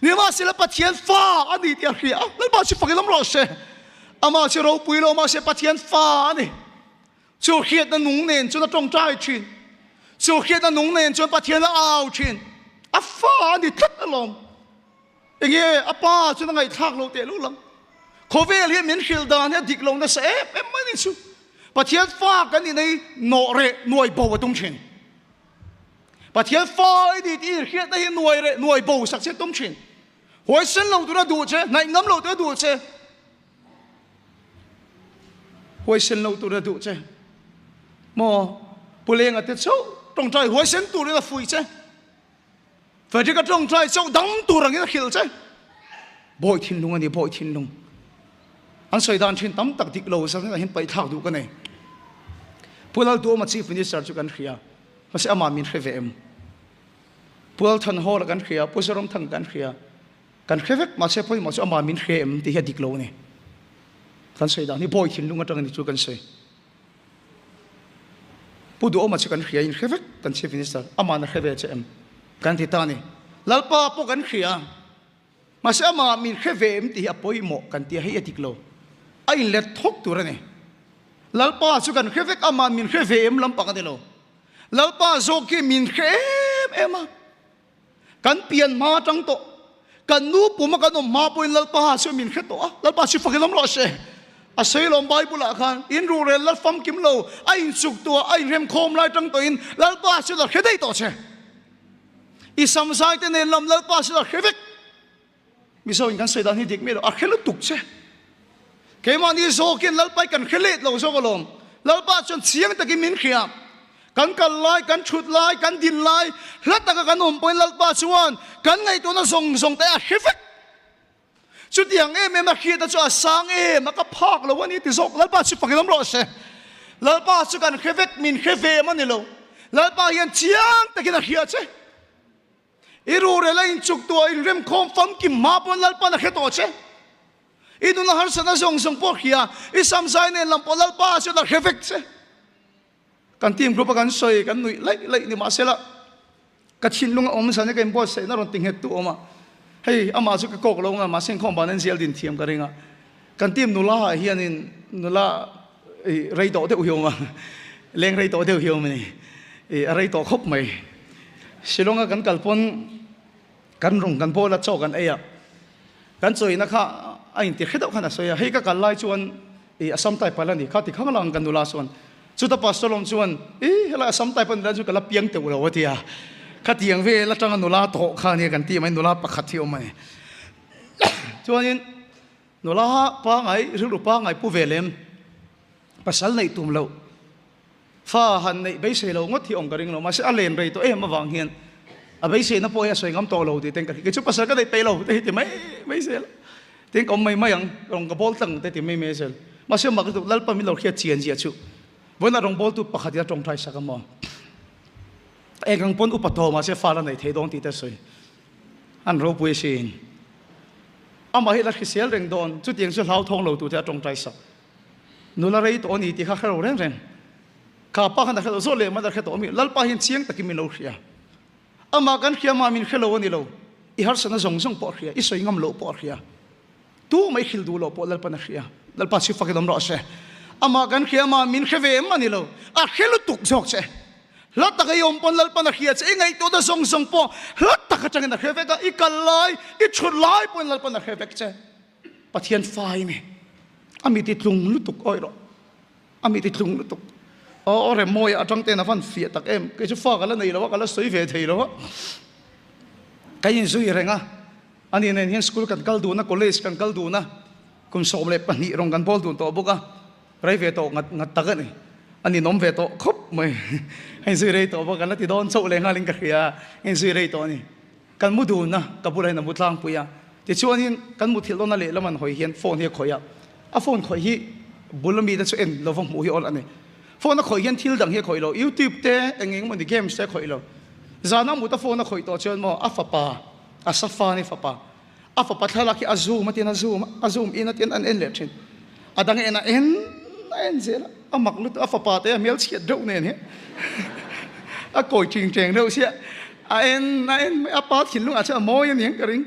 nimahsela Pathian fa a ni tih a hria a Lalpa chu fakin awm rawh se amah chu ropui lo mahse Pathian fa a ni. Chu hriatna nung nen chuan a tawngtai thin. Chu hriatna nung nen chuan Pathian a au thin. A fa a ni tlat alawm. Enge a pa chuan a ngaihthlak lo teh luh lang. Khawvel hian min hrilh dan hi a dik lo nasa em em mai ni chu. Pathian fa kan inei nawh reh nuai bo a tum thin. Pathian fa i ni tih hriatna hi nuai reh nuai bo sak che tum thin. Huaisen lo tura duh che, hnaih ngam lo tura duh che. Huaisen lo tur a duh che. Maw Pu Lenga te chauh tawngtai huaisen turin a fuih che. Frederick a tawngtai chauh dam tur angin a hrilh che. Bawi thinlung a ni, bawi thinlung. An sawi dan thin tam tak dik lo zan hin paih thlak duh ka nei. Pu Lalduhawma Chief Minister chu kan hria. Mahse amah min hre ve em? Pu Lalthanhawla kan hria, Pu Zoramthanga kan hria. Kan hre vek, mahse pawimawh chu amah min hre em tih hi a dik lo a ni. Kan sawi dan hi bawi thinlung atang a ni chu kan sawi. Pu Duhawma chu kan hria in hre vek kan Chief Minister, amah na hre ve che em? Kan ti ta a ni. Lalpa pawh kan hria, mahse amah min hre ve em tih hi a pawimawh kan ti a, hei a dik lo. A inlet thawk tur a ni. Lalpa chu kan hre vek, amah min hre ve em lampang a ni lo. Lalpa zawk hi min hre em em a. Kan pian hma atang tawh, kan nu puma kan awm hma pawhin Lalpa chu min hre tawh a, Lalpa chu fakin awm rawh se. A sawi lawm Bible ah khan, in ruhrel la famkim lo, a inchuk tuah, a inremkhawm lai tang tawhin Lalpa chu la hre daih tawh che. I samzai te nen lam Lalpa chu la hre vek. Mizo in kan sawi dan hi dik miah lo, a hre lutuk che. Keimahni zawkin Lalpa hi kan hre let lo zawk alawm. Lalpa chuan chiang takin min hria. Kan kal lai, kan thut lai, kan din lai, hla taka kan awm pawhin Lalpa chuan kan ngaihtuahna zawng zawng te a hre vek. Chutiang em em a hriatna chu a sang em a, ka phak lo a ni ti zawk. Lalpa chu fakin awm rawh se. Lalpa chu kan hre vek, min hre ve em a ni lo. Lalpa hian chiang takin a hria che. I rurel a inchuk tuah inremkhawm famkim hma pawn Lalpan a hre tawh che. I nuna harsatna zawng zawng pawh hria, i samzai nen lam pawh Lalpa chuan a hre vek che. Kan team group a kan sawi kan nuih laih laih ni mahsela ka thinlung a awm zan hi ka inbuatsaihna rawn ti nghet tu awm a, hei amah chu ka kawk lo nga mahse inkhawm ban en zial din thiam ka ring a, kan team nula ah hianin nula ih rei tawh deuh hi awm a, leng rei tawh deuh hi awm a ni, ih a rei tawh khawp mai. Shillong a kan kal pawn kan rawng kan bawl a chaw kan ei a, kan chawina kha a inti hre deuh khan a sawi a, hei ka kal lai chuan ih Assam type a la ni kha ti khang lang kan nula chuan Chuta Pastor lawm chuan, Ih, helai Assam type a nula chu ka la piang teuh lo a ti a. Khatiang vel atanga nula tawh kha ania kan tih mai, nula pakhat hi awm a ni. Chuanin nula pangai, rilru pangai pu ve lem, pasal neih tum loh, fa han neih beisei lo ngawt hi awm ka ring lo, mahse a len rei tawh em avang hian a beiseina pawh hi a sawi ngam tawh lo tih ten ka hria. Kei chu pasal ka neih peih lo te hi ti mai mai zel a. Tin ka awm mai mai ang, rawng ka bawl tlang te ti mai mai zel. Mahse mak lutuk Lalpa min lo hriat chian zia chu vawiinah rawng bawltu pakhat in a tawngtai sak a maw? Eng ang pawn upa tawh mahse fa la nei thei dawn tih te sawi an ropui asin. Amah hi la hrisel reng dawn, chutiang chu hlauthawng lo tur te a tawngtai sak. Nula rei tawh a ni tih kha hre lo reng reng. Kha pa khan a hre lo zawh leh mai a hre tawh a mi. Lalpa hian chiang takin min lo hria. Amah kan hria mah min hre lo a ni lo. I harsatna zawng zawng pawh a hria, i sawi ngam loh pawh a hria. Tu mai hrilh duh loh pawh Lalpan a hria. Lalpa chu fakin awm rawh se. Amah kan hria mah min hre ve em a ni lo. A hre lutuk zawk che. Hla taka i awm pawn Lalpan a hria che. I ngaihtuahna zawng zawng pawh hla tak atangin a hre vek a. I kal lai, i thut lai pawhin Lalpan a hre vek che. Pathian fai ni. A mi ti tlung lutuk awih rawh. A mi ti tlung lutuk. Aw remawi atang ten a van fiah tak em. Kei chu fa ka la nei lo a, ka la sawi ve thei lo a. Ka inzui reng a, ani nen hian school kan kal dun a, college kan kal dun a, kum 12 rawng kan bawl dun tawh bawk a, rei ve tawh ngat ngat tak a ni. A ninawm ve tawh khawp mai. A inzui rei tawh bawk, kan la ti dawn chauh leh nghalin ka hria a, a inzui rei tawh a ni. Kan mu dun a, ka bulah hian a mu tlangpui a. Tichuanin kan muthilh dawn a lehlam an hawi hian phone hi a khawih a, a phone khawih hi bul ami te chu en lova hmuh hi awl a ni. Phone a khawih hian thil dang hi a khawih lo, YouTube te eng eng emawni games te a khawih lo. Zana mut a phone a khawih tawh chuan maw a fapa, a safa ni fapa, a fapa thlalak hi a zoom a tin a zoom a, a zoom in a tin an en leh thin. A dang en a en a en zel a, a mak lutuk a fapa te a hmelchhiat deuh nen hi a kawi ting teng deuh sia, a en a en mai a pa thinlungah chuan a mawi a niang ka ring.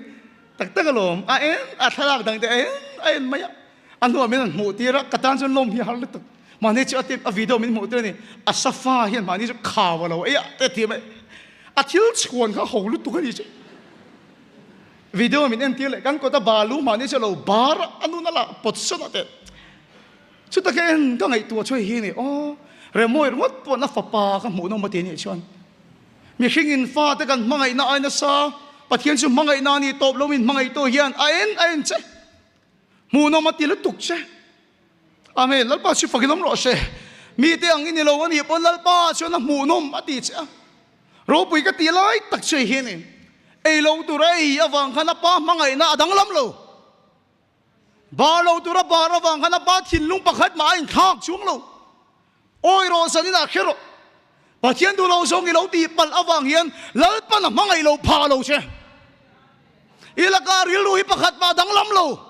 Tak tak alawm, a en a thlalak dang te a en a en mai a, a hnuah min rawn hmuh tir a, ka tan chuan lawm hi a har lutuk. Mahni chu a tip a video min hmuh tir a ni, a safa hian mahni chu khau a lo ei a te ti mai, a thil chhuan kha ho lutuk a ni chu. Video min en tir leh kan kawt a balu mahni chu a lo bar a, a nun a la pawt sawn a te. Chuta ka en ka ngaihtuah chu hei hi a ni, aw Remawi ringawt pawh na fapa ka hmuh nawm a ti a nih chuan. Mihring in fate kan hmangaihna ai nasa, Pathian chu hmangaihna a ni tawp lo min hmangaihtu hian a en a en che. Hmuhnawm a ti lutuk che. Amen. Lalpa chu fakin awm rawh se. Mite ang i ni lo a nih pawn Lalpa chuan a hmuhnawm a ti che a. Ropui ka tih lai tak che hi a ni. Ei lo tur a ei avang khan a pa hmangaihna a danglam lo. Bar lo tur a bar avang khan a pa thinlung pakhat mah a inthlak chuang lo. Awi rawh zanin ah hre rawh. Pathian duh lo zawng i lo tih palh avang hian Lalpan a hmangaih lo phah lo che. I laka rilru hi pakhat mah danglam lo.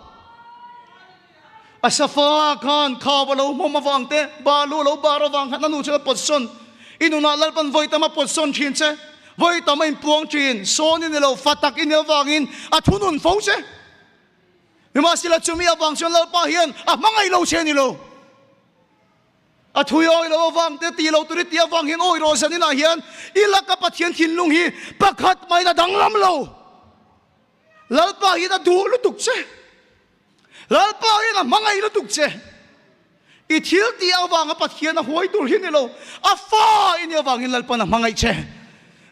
A safa khan khaw a lo hmawm avang te, balu a lo bar avang khan a nu chuan a pawt sawn. I nunah Lalpan vawi tam a pawt sawn thin che. Vawi tam a inpuang thin. Sawn i ni lo, fa tak i ni avangin a thunun fo che. Nimahsela chumi avang chuan Lalpa hian a hmangaih lo che a ni lo. A thui awi lo avang te ti lo tur i tih avang hian awi rawh zanin ah hian i laka Pathian thinlung hi pakhat mahin a danglam lo. Lalpa hian a duh lutuk che. Lalpa hian a hmangaih lutuk che. I thil tih avanga Pathian a huai tur hi ni lo, a fa i nih avangin Lalpan a hmangaih che.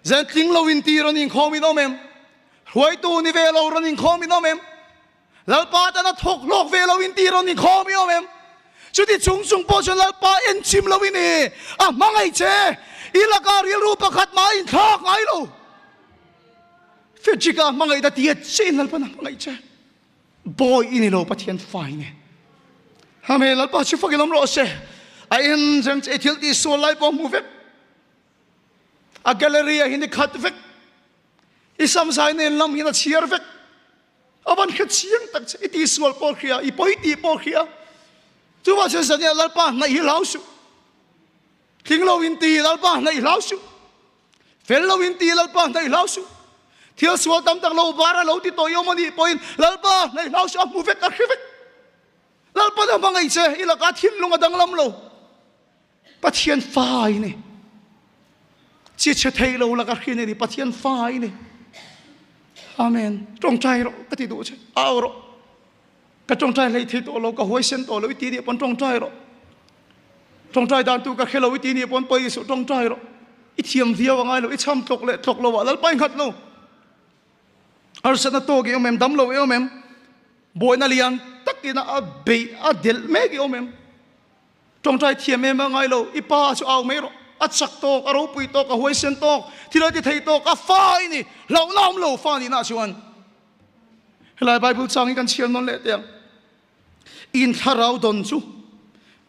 Zan tling lo in ti rawn inkhawm in awm em? Hruaitu ni ve lo rawn inkhawm in awm em? Lalpa tan a thawk hlawk ve lo in ti rawn inkhawm i awm em? Chuti chung chung pawh chuan Lalpa en chim lo in i a hmangaih che. I lakah rilru pakhat mah a inthlak ngai lo. Frederick-a hmangaih ta tia che in Lalpan a hmangaih che. Bawi i ni lo Pathian fa i ni. Amen. Lalpa chu fakin awm rawh se. A en reng che i thil tih sual lai pawh hmu vek. A gallery ah hian i khat vek. I samzai nen lam hian a chhiar vek. A van hre chiang tak che, i tihsual pawh hria, i pawi tih pawh hria. Chuvang chuan zan nia Lalpa hnaih hi hlau suh. Tling lo in ti Lalpa hnaih hlau suh. Fel lo in ti Lalpa hnaih hlau suh. Thil sual tam tak lo var a lo ti tawh i awm a nih pawhin Lalpa hnaih hlau suh, a hmu vek, a hre vek. Lalpa na hmangaih che, i lakah thinlung a danglam lo. Pathian fa i ni. Chi chhe thei lo laka hrin i ni, Pathian fa i ni. Amen. Tawngtai rawh ka ti duh che. Au rawh. Ka tawngtai hlei thei tawh lo, ka huaisen tawh lo i ti nih pawn tawngtai rawh. Tawngtai dan tu ka hre lo i ti nih pawn pawi suh tawngtai rawh. I thiam viau a ngai lo, i cham tlawk leh tlawk lo ah Lalpa i nghat lo. Harsatna tawk i awm em, dam lo i awm em, buaina lian takin a beih a delh mek i awm em. Tawngtai thiam em a ngai lo, i pa chu au mai rawh. A chak tawk, a ropui tawk, a huaisen tawk, thil a ti thei tawk, a fa i ni, hlauhna awm lo fa nihna chuan. Helai Bible chang hi kan chhiar nawn leh teh ang. In thlarau dawn chu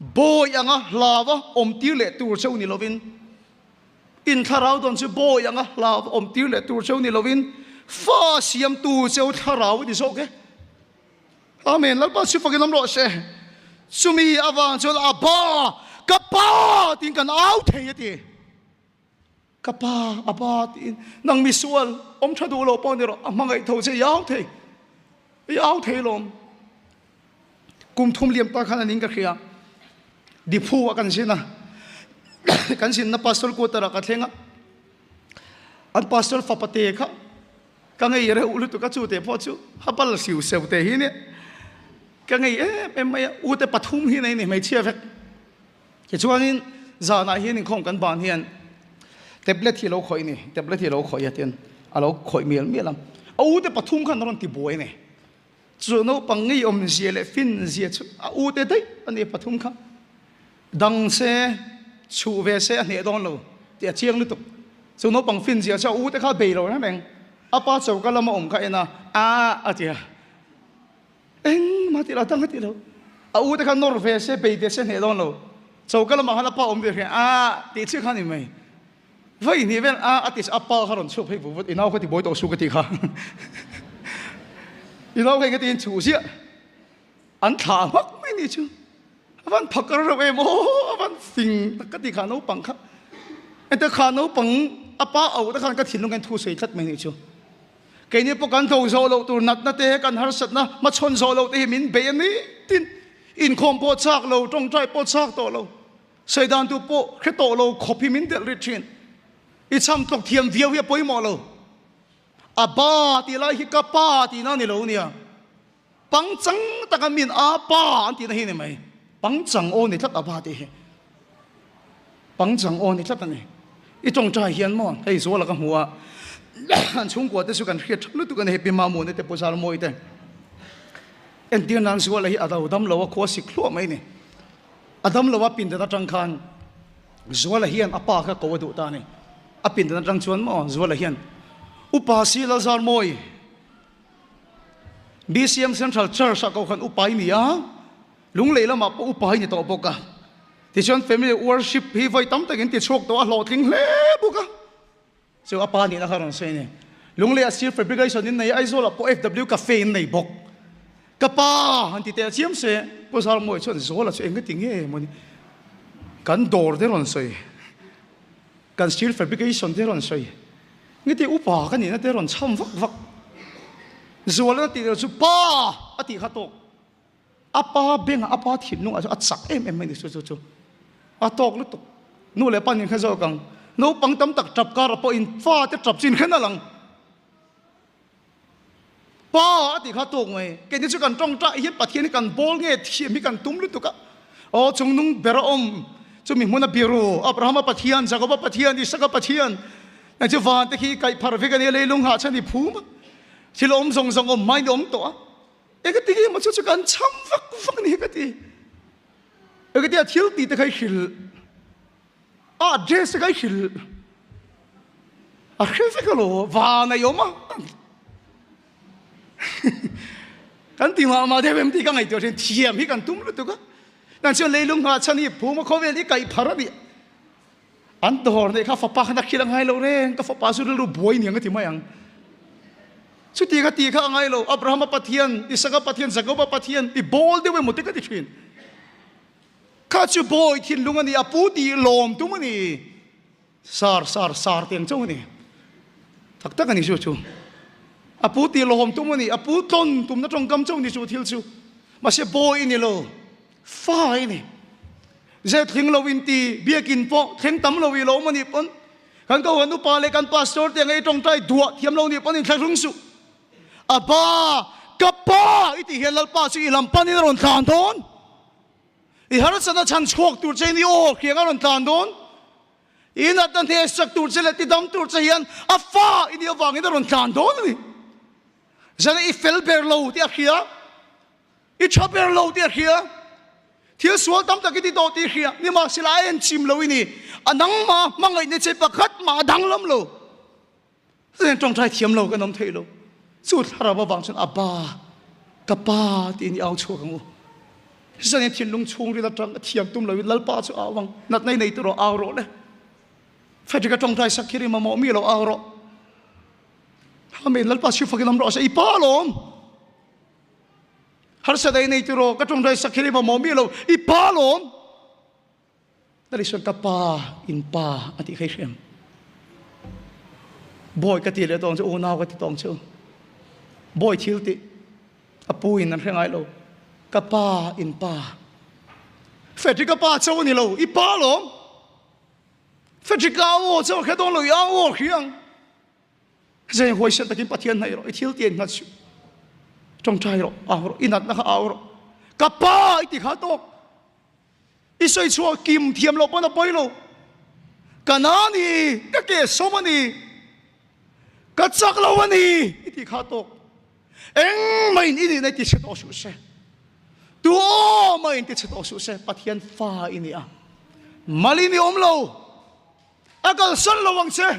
bawi anga hlava awm tir leh tur cheu ni lovin, in thlarau dawn chu bawi anga hlava awm tir leh tur cheu ni lovin, fa siamtu cheu thlarau i ni zawk e. Amen. Lalpa chu fakin awm rawh se. Chumi avang chuan Abba, ka pa tiin kan au thei a ti. Ka pa, Abba tiin nang misual awm tha duh lo pawh ni rawh, a hmangaih tho che i au thei. I au thei lawm. Kum thum liam ta khan anin ka hria. Diphu a kan zin a. Kan zinna pastor quarter ah ka thleng a. An pastor fapa te kha Ka ngei reuh lutuk a, chu te pawh chu a bal siu seu te hi nia. Ka ngei em em mai a, u te pathum hi nei ni hmeichhia vek. Tichuanin zanah hian inkhawm kan ban hian tablet hi a lo khawih a ni, tablet hi a lo khawih a tian a lo khawih mial mial a. A u te pathum khan a rawn ti buai a ni. Chu naupang ngei awmzia leh finzia chu a u te daih a ni pathum kha. Dang se, chhuh ve se a hneh dawn lo tih a chiang lutuk. Chu naupang finzia chu a u te kha bei lo reng reng. A pa choka lama awm kha en a, Aah a ti a. Engmah tih lo, a dang a ti lo. A u te kha nawr ve se, bei ve se a hneh dawn lo. Choka lamah khan a pa awm ve hria, Aah tih chiah kha a ni mai. Vawi hnih vel a a ti a pa kha rawn chhuak phei vut vut, i nau kha ti buai tawh su ka ti kha. I nau kha eng ati in chhuh ziah. An thlah hmak mai ni chu. A van phakar reuh em aw, a van fing tak ka ti kha naupang kha. Ente kha naupang a pa auh te khan ka thinlung hian thu sawi tlat mai ni chu. Keini pawh kan tho zawh loh tur natna te, kan harsatna hmachhawn zawh loh te hi min bei a ni tin. Inkhawm pawh chak lo, tawngtai pawh chak tawh lo. Sawi dan tu pawh hre tawh lo khawp hi min delh rit thin. I chham tlawk thiam viau hi a pawimawh lo. A ba tih lai hi ka pa tihna a ni lo nia. Pangchang taka min a pa an tihna hi a ni mai. Pangchang aw ni tlat a ba tih hi. Pangchang aw ni tlat a ni. I tawngtai hian maw hei Zuala ka hmu a, an chhungkua te chu kan hriat tha lutuk a ni hei Pi Mamuna te Pu Zarmawi te. Entir nan Zuala hi a do dam lo a khua sik hluah mai a ni. A dam lo a pindan atang khan Zuala hian a pa kha ko a duh ta a ni. A pindan atang chuan maw Zuala hian Upa si Lalzarmawi, BCM Central Church ah koh khan upa i ni a, Lunglei lamah pawh upa i ni tawh bawk a. Tichuan family worship hi vawi tam takin ti chhuak tawh a hlawhtling hle bawk a. Chu a pa nihna kha rawn sawi a ni. Lungleiah steel fabrication in nei a, Aizawlah pawh FW Cafe in nei bawk. Ka pa han ti teh chiam se, Pu Zarmawi chuan Zawla chu eng ti nge maw ni? Kan dawr te rawn sawi, kan steel fabrication te rawn sawi, nge ti upa ka nihna te rawn chham vak vak. Zuala tih loh chu pa a tih kha tawk. A pa bengah a pa thinlungah chuan a chak em em mai ni chu chu chu. A tawk lutuk. Nu leh pa nin kha zawk ang. Naupang tam tak tap kar pawh in fa te tap chin khen a lang. Pa a tih kha tawk mai. Keini chu kan tawngtai hian Pathian hi kan bawl nge thiam hi kan tum lutuk a. Aw chungnung ber a awm chumi hmuna biru Abrahama Pathian, Jakoba Pathian, Isaka Pathian nang chu van te khi kaih phar vek a nia leilung hah chhan i phum a. Thil awm zawng zawng awm hmain i awm tawh a. Engati nge maw chu chu kan cham vak vak ni hi ka ti. Engati a thil tih te kha i hrilh, a address te kha i hrilh, a hre vek alo van a i awm a. Kan ti mah mah deuh em tih ka ngaihtuah thin, thiam hi kan tum lutuk a. Nang chuan leilung nghah chhan hi phum a khawvel hi kaih phar a nih. An dawr neih kha fapa khan a khil a ngai lo reng, ka fapa chu rilru buai niang a ti mai ang. Chuti kha ti kha a ngai lo. Abrahama Pathian, Isaka Pathian, Jakoba Pathian i bawl deuh emaw te ka ti thin. Kha chu bawi thinlung a ni, a pu tih lawm tum a ni. Sar sar sar tiang chauh a ni. Tak tak a ni chu chu. A pu tih lawm tum a ni, a pu tlawn tumna tawngkam chauh a ni chu thil chu. Mahse bawi i ni lo, fa i ni. Zet thleng lo in ti, biakin pawh thleng tam lo i lo awm a nih pawn kan Kohhran upa leh kan pastor te ang ei tawngtai duah thiam lo nih pawn inthlahrung suh. A pa, ka pa i tih hian Lalpa chu i lam panin a rawn tlan dawn. I harsatna chhan chhuak tur che in i aw hriang a rawn tlan dawn. I natna hneh sak tur che leh tidam tur che hian a fa i nih avangin a rawn tlan dawn a ni. Zan i fel ber lo tih a hria. I tha ber lo tih a hria. Thil sual tam tak i ti tawh tih i hria. Nimahsela a en chim lo i ni. A nangmah hmangaihna che pakhat mah a danglam lo. Chutiang tawngtai thiam lo kan awm thei lo. Chu thlarau avang chuan Abba, ka pa tiin i au chhuak ang u. Zanin thinlung chhungril atang a thiam tum loin Lalpa chu au ang. Natna i nei tur rawh, au rawh le. Frederick a tawngtai sak khi ri mamawh mi lo au rawh. Amen. Lalpa chu fakin awm rawh se. I pa alawm. Harsat ei nei tur rawh, ka tawngtai sak khi ri mamawh mi lo. I pa alawm. Tali chuan ka pa in pa a tih kha i hriam. Bawi ka ti leh tawng chu unau ka ti tawng chu. Bawi thil tih a pu in an hre ngai lo. Ka pa in pa. Frederick ka pa cho ni lo i pa lawm. Frederick ka aw cho khe dawn lo i aw hriang. Zeng huaisen takin Pathian hnaih rawh, i thil ti engnghat suh. Tawngtai rawh, au rawh, i natna kha au rawh. Ka pa i ti kha tawk. I sawi chhuah kim thiam loh pawn a pawi lo. Ka na a ni, ka ke sawm a ni, ka chak lo a ni i tih kha tawk. Engmah in i nihna i ti chhe tawh suh se. Tu aw mah in ti chhe tawh suh se, Pathian fa i ni a. Mal in i awm lo. A kalsan lo ang che.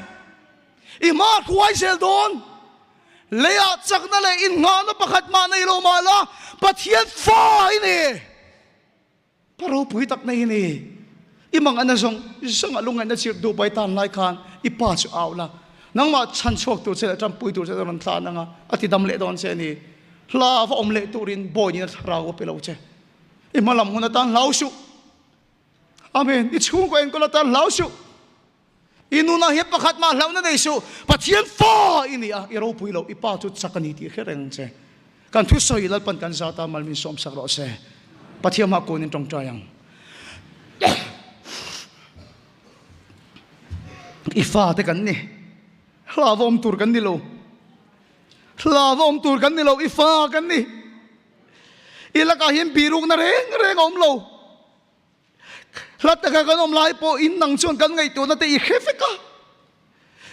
I hma a hruai zel dawn. Leiah chakna leh innghahna pakhat mah nei lo mah la, Pathian fa i ni. Pa ropui tak nei i ni. I mangan a zawng zawng a lungngaihna chirh duh pai tan lai khan i pa chu au la. Nangmah chhan chhuak tur che leh tanpui tur che a rawn tlan ang a, a ti dam leh dawn che a ni. Hla va awm leh turin bawi nina thlarau a pe lo che. I hma lam hun atan hlau suh. Amen. I chhungkaw enkawl atan hlau suh. I nunah hian pakhat mah hlauhna nei suh. Pathian fa i ni a, i ropui lo, i pa chu chak a ni tih hre reng che. Kan thusawi Lalpan kan zat a, mal min sawmsak rawh se. Pathian hma kunin tawngtai ang. I fate kan ni. Hlauhawm tur kan ni lo. Hlauhawm tur kan ni lo, i fa kan ni. I lakah hian birukna reng reng a awm lo. Hla taka kan awm lai pawh in nang chuan kan ngaihtuahna te i hre vek a.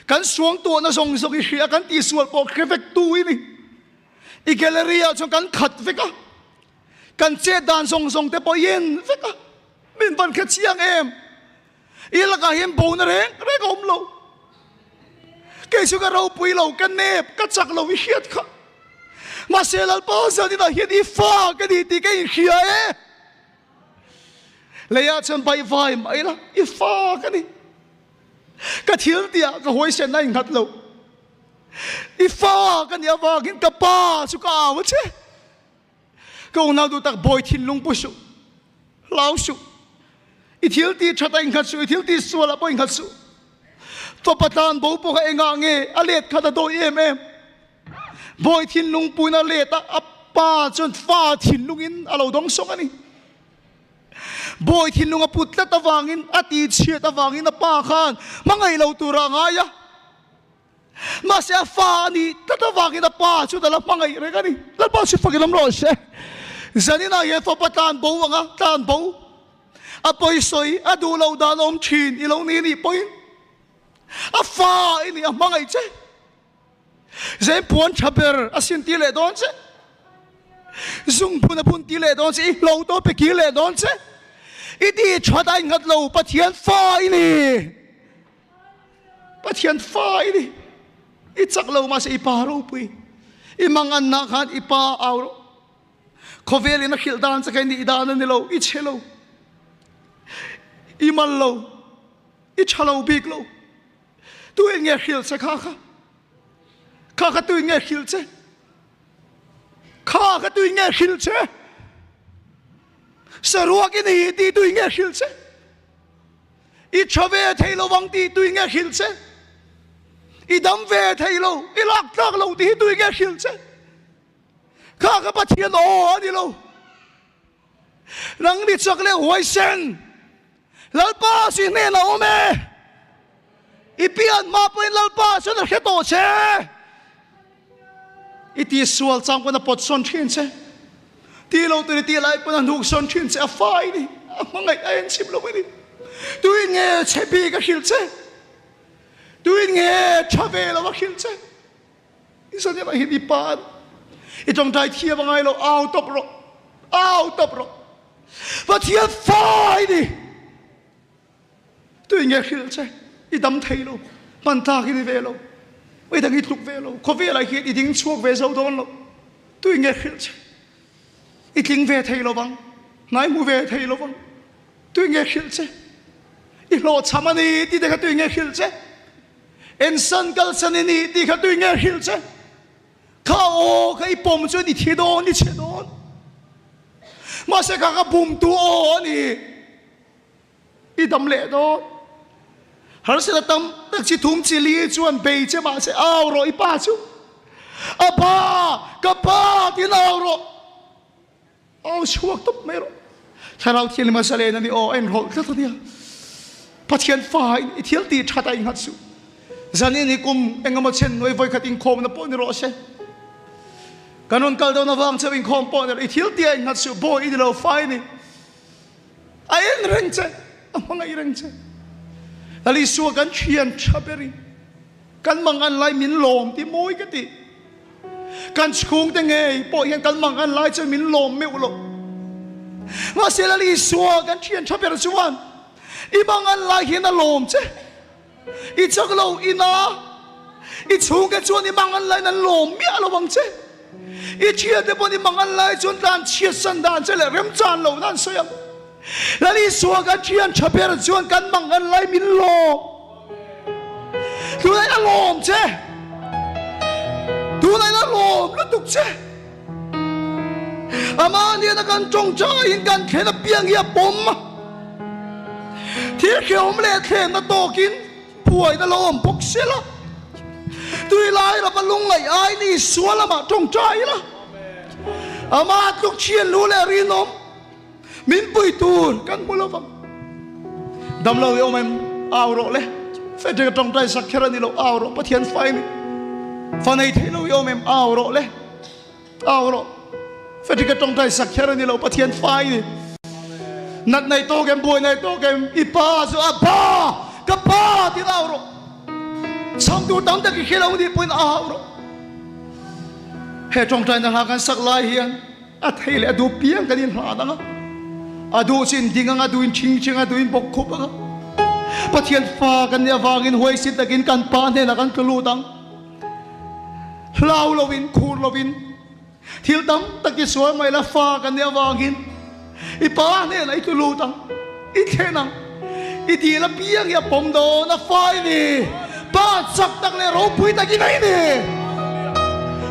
Kan suangtuahna zawng zawng i hria, kan tihsual pawh hre vek tu i ni. I gallery ah chuan kan khat vek a. Kan chet dan zawng zawng te pawh i en vek a. Min van kha chiang em. I lakah hian bona reng reng a awm lo. Kei chu ka ropui lo, ka nep, ka chak lo i hriat kha. Mahse Lalpa zaninah hian i fa ka ni tih ka inhria e. Leiah chuan baihvai mah ila i fa ka ni. Ka thil tihah ka huaisen a inghat lo. I fa ka nih avangin ka pa chu ka au a che. Ka unau duh tak bawi thinlung pu suh, hlau suh. I thil tih that a inghat suh, i thil tih sual ah pawh inghat suh. Fapa tlan bo pawh kha engah nge a let khat a dawi em em. Bawi thinlung puin a let a, a pa chuan fa thinlungin a lo dawng sawng a ni. Bawi thinlung a put tlat avangin, a tihchhiat avangin a pa khan hmangaih lo tura a ngai a. Mahse a fa a nih tlat avangin a pa chuan a la hmangaih reng a ni. Lalpa chu fakin awm rawh se. Zaninah hian fapa tlan bo ang a, tlan bo. A pawisawi, a duh loh dan awm thin i lo ni nih pawhin a fa i nih a hmangaih che. Zeng puan tha ber a sin ti leh dawn che. Zung phun a phun ti leh dawn che. I hlo tawh pe kir leh dawn che. I ti that a inghat lo Pathian fa i ni. Pathian fa i ni. I chak lo mahse i pa ropui. I manganna khan i pa au rawh. Khawvel in a hrilh dan che kha i nih dan a ni lo. I chhe lo. I mal lo. I tha lo bik lo. Tu in nge hrilh che kha kha? Kha kha tuin nge hrilh che? Kha kha tuin nge hrilh che? Saruak i ni tih tuin nge hrilh che? I tha ve thei lo vang tih tuin nge hrilh che? I dam ve thei lo, i lak tlak lo tih hi tuin nge hrilh che? Kha kha Pathian aw a ni lo. Nang ni chak leh huaisen Lalpa si hnenah awm e. I pian hma pawhin Lalpa chuan a hre tawh che. I ti sual chang pawn a pawt sawn thin che. Ti lo tur i tih lai pawn a hnuk sawn thin che. A fai ni, a hmangaih a enchim lo a ni. Tuin nge chhe bik a hrilh che? Tuin nge tha ve lo a hrilh che? I zawn em ah hian i pa i tawngtai thiam a ngai lo, au tawp rawh, au tawp rawh. Pathian fa i ni. Tui nge hrilh che, i dam thei lo, hman tlak i ni ve lo, i dang i tluk ve lo, khawvel ah hian i ding chhuak ve zo dawn lo. Tui nge hrilh che, i tling ve thei lo vang, hnai hmu ve thei lo vang. Tui nge hrilh che, i hlawhchham a ni tih te kha tui nge hrilh che. Ensan kalsan i nih tih kha tui nge hrilh che? Kha aw kha i pawm chuan i thi dawn, i chhe dawn. Mahse kha ka bumtu aw a ni. I dam leh dawn. Harsat a tam tak chi thum chi li chuan bei che mahse au rawh i pa chu. A pa, ka pa tiin au rawh. Au chhuak tawp mai rawh. Thlarau Thianghlim a zalen a ni aw, a inrawlh tlat a nia. Pathian fa in i thil tih that a inghat suh. Zanin hi kum engemaw chen nuai vawikhat inkhawmna pawh ni rawh se. Kan rawn kal dawn avang cheu inkhawm pawh ni rawh, i thil tih a inghat suh, bawi i ni lo, fa i ni. A en reng che, a hmangaih reng che. Lal Isua kan thian tha ber in kan mangan lai min lawm ti mawi ka ti. Kan chhungte ngei pawh hian kan mangan lai chuan min lawm meuh lo. Mahse Lal Isua kan thian tha ber chuan i mangan lai hian a lawm che. I chak lo ina i chhungte chuan i mangan laiin an lawm miah lo ang che. I thiante pawn i mangan lai chuan tlan chhiat san dan che leh remchan lo nan sawi ang. Lal Isua kan thian tha ber chuan kan mangan lai min lawm. Tunah a lawm che. Tunah a lawm lutuk che. Ama hnena kan tawngtaiin kan thlen apiang hi a pawm a. Thil hrehawm leh thlenna tawkin buaina lo awm bawk sela. Tui lai rapa lungngaih aiin Isua lamah tawngtai ila. Ama tluk thian lu leh rinawm. Min pui tur kan hmu lo vang. Damlo i awm em? Au rawh le. Frederick a tawngtai sak kher a ni lo. Au rawh Pathian fa i ni. Fa nei thei lo i awm em? Au rawh le. Au rawh. Frederick a tawngtai sak kher a ni lo. Pathian fa i ni. Nat nei tawk em? Buai nei tawk em? I pa chu a pa! Ka pa! Tiin au rawh. Chhang tur tam tak i hre lo nih pawhin au rawh. He tawngtaina hla kan sak lai hian A thei leh a duh piang kan inhlan ang a, a duh chu inding ang a, duh in ṭhing ṭhing a, duh in bawk khup ang a. Pathian fa kan nih avangin huaisi takin kan Pa hnenah kan tlu lut ang. Hlau lovin, khur lovin, thil tam tak i sual mai la, fa kan nih avangin i Pa hnenah i tlu lut ang, i thlen ang. I dil apiang hi a pawm dawn, a fa i ni. Pa chak tak leh ropui tak i nei ni.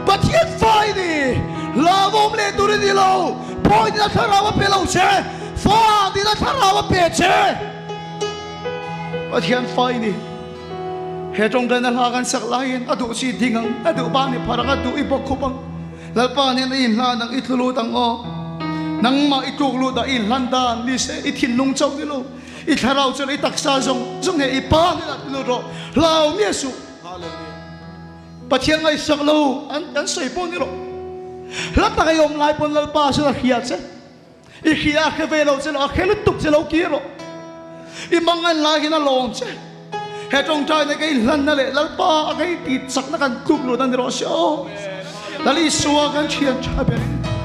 Pathian fa i ni. Hlauhawm leh tur i ni lo. Pawi tina thlarau a pe lo che. Fa tina thlarau a pe che. Pathian fa i ni. He tawngtaina hla kan sak laiin a duh chi ding ang, a duh ba ni phar ang, a duh i bawk khup ang. Lalpa nen a inhlan ang, i tlu lut ang aw. Nangmah i tluk lut ah i inhlan dan ni se, i thinlung chauh ni lo, i thlarau chu leh i taksa zawng zawng he i pa hnenah ti lut rawh. Hlau miah suh. Pathian ngaihsak lo an kan sawi pawh ni lo. Hla tak i awm lai pawn Lalpa chuan a hria che. I hria a hre ve lo che lo, a hre lutuk che lo kir rawh. I mangan lai hian a lawm che. He tawngtaina ka inhlanna leh Lalpa a ka intih chakna kan tluk lut a ni rawh se aw. Lal Isua kan thian tha ber in.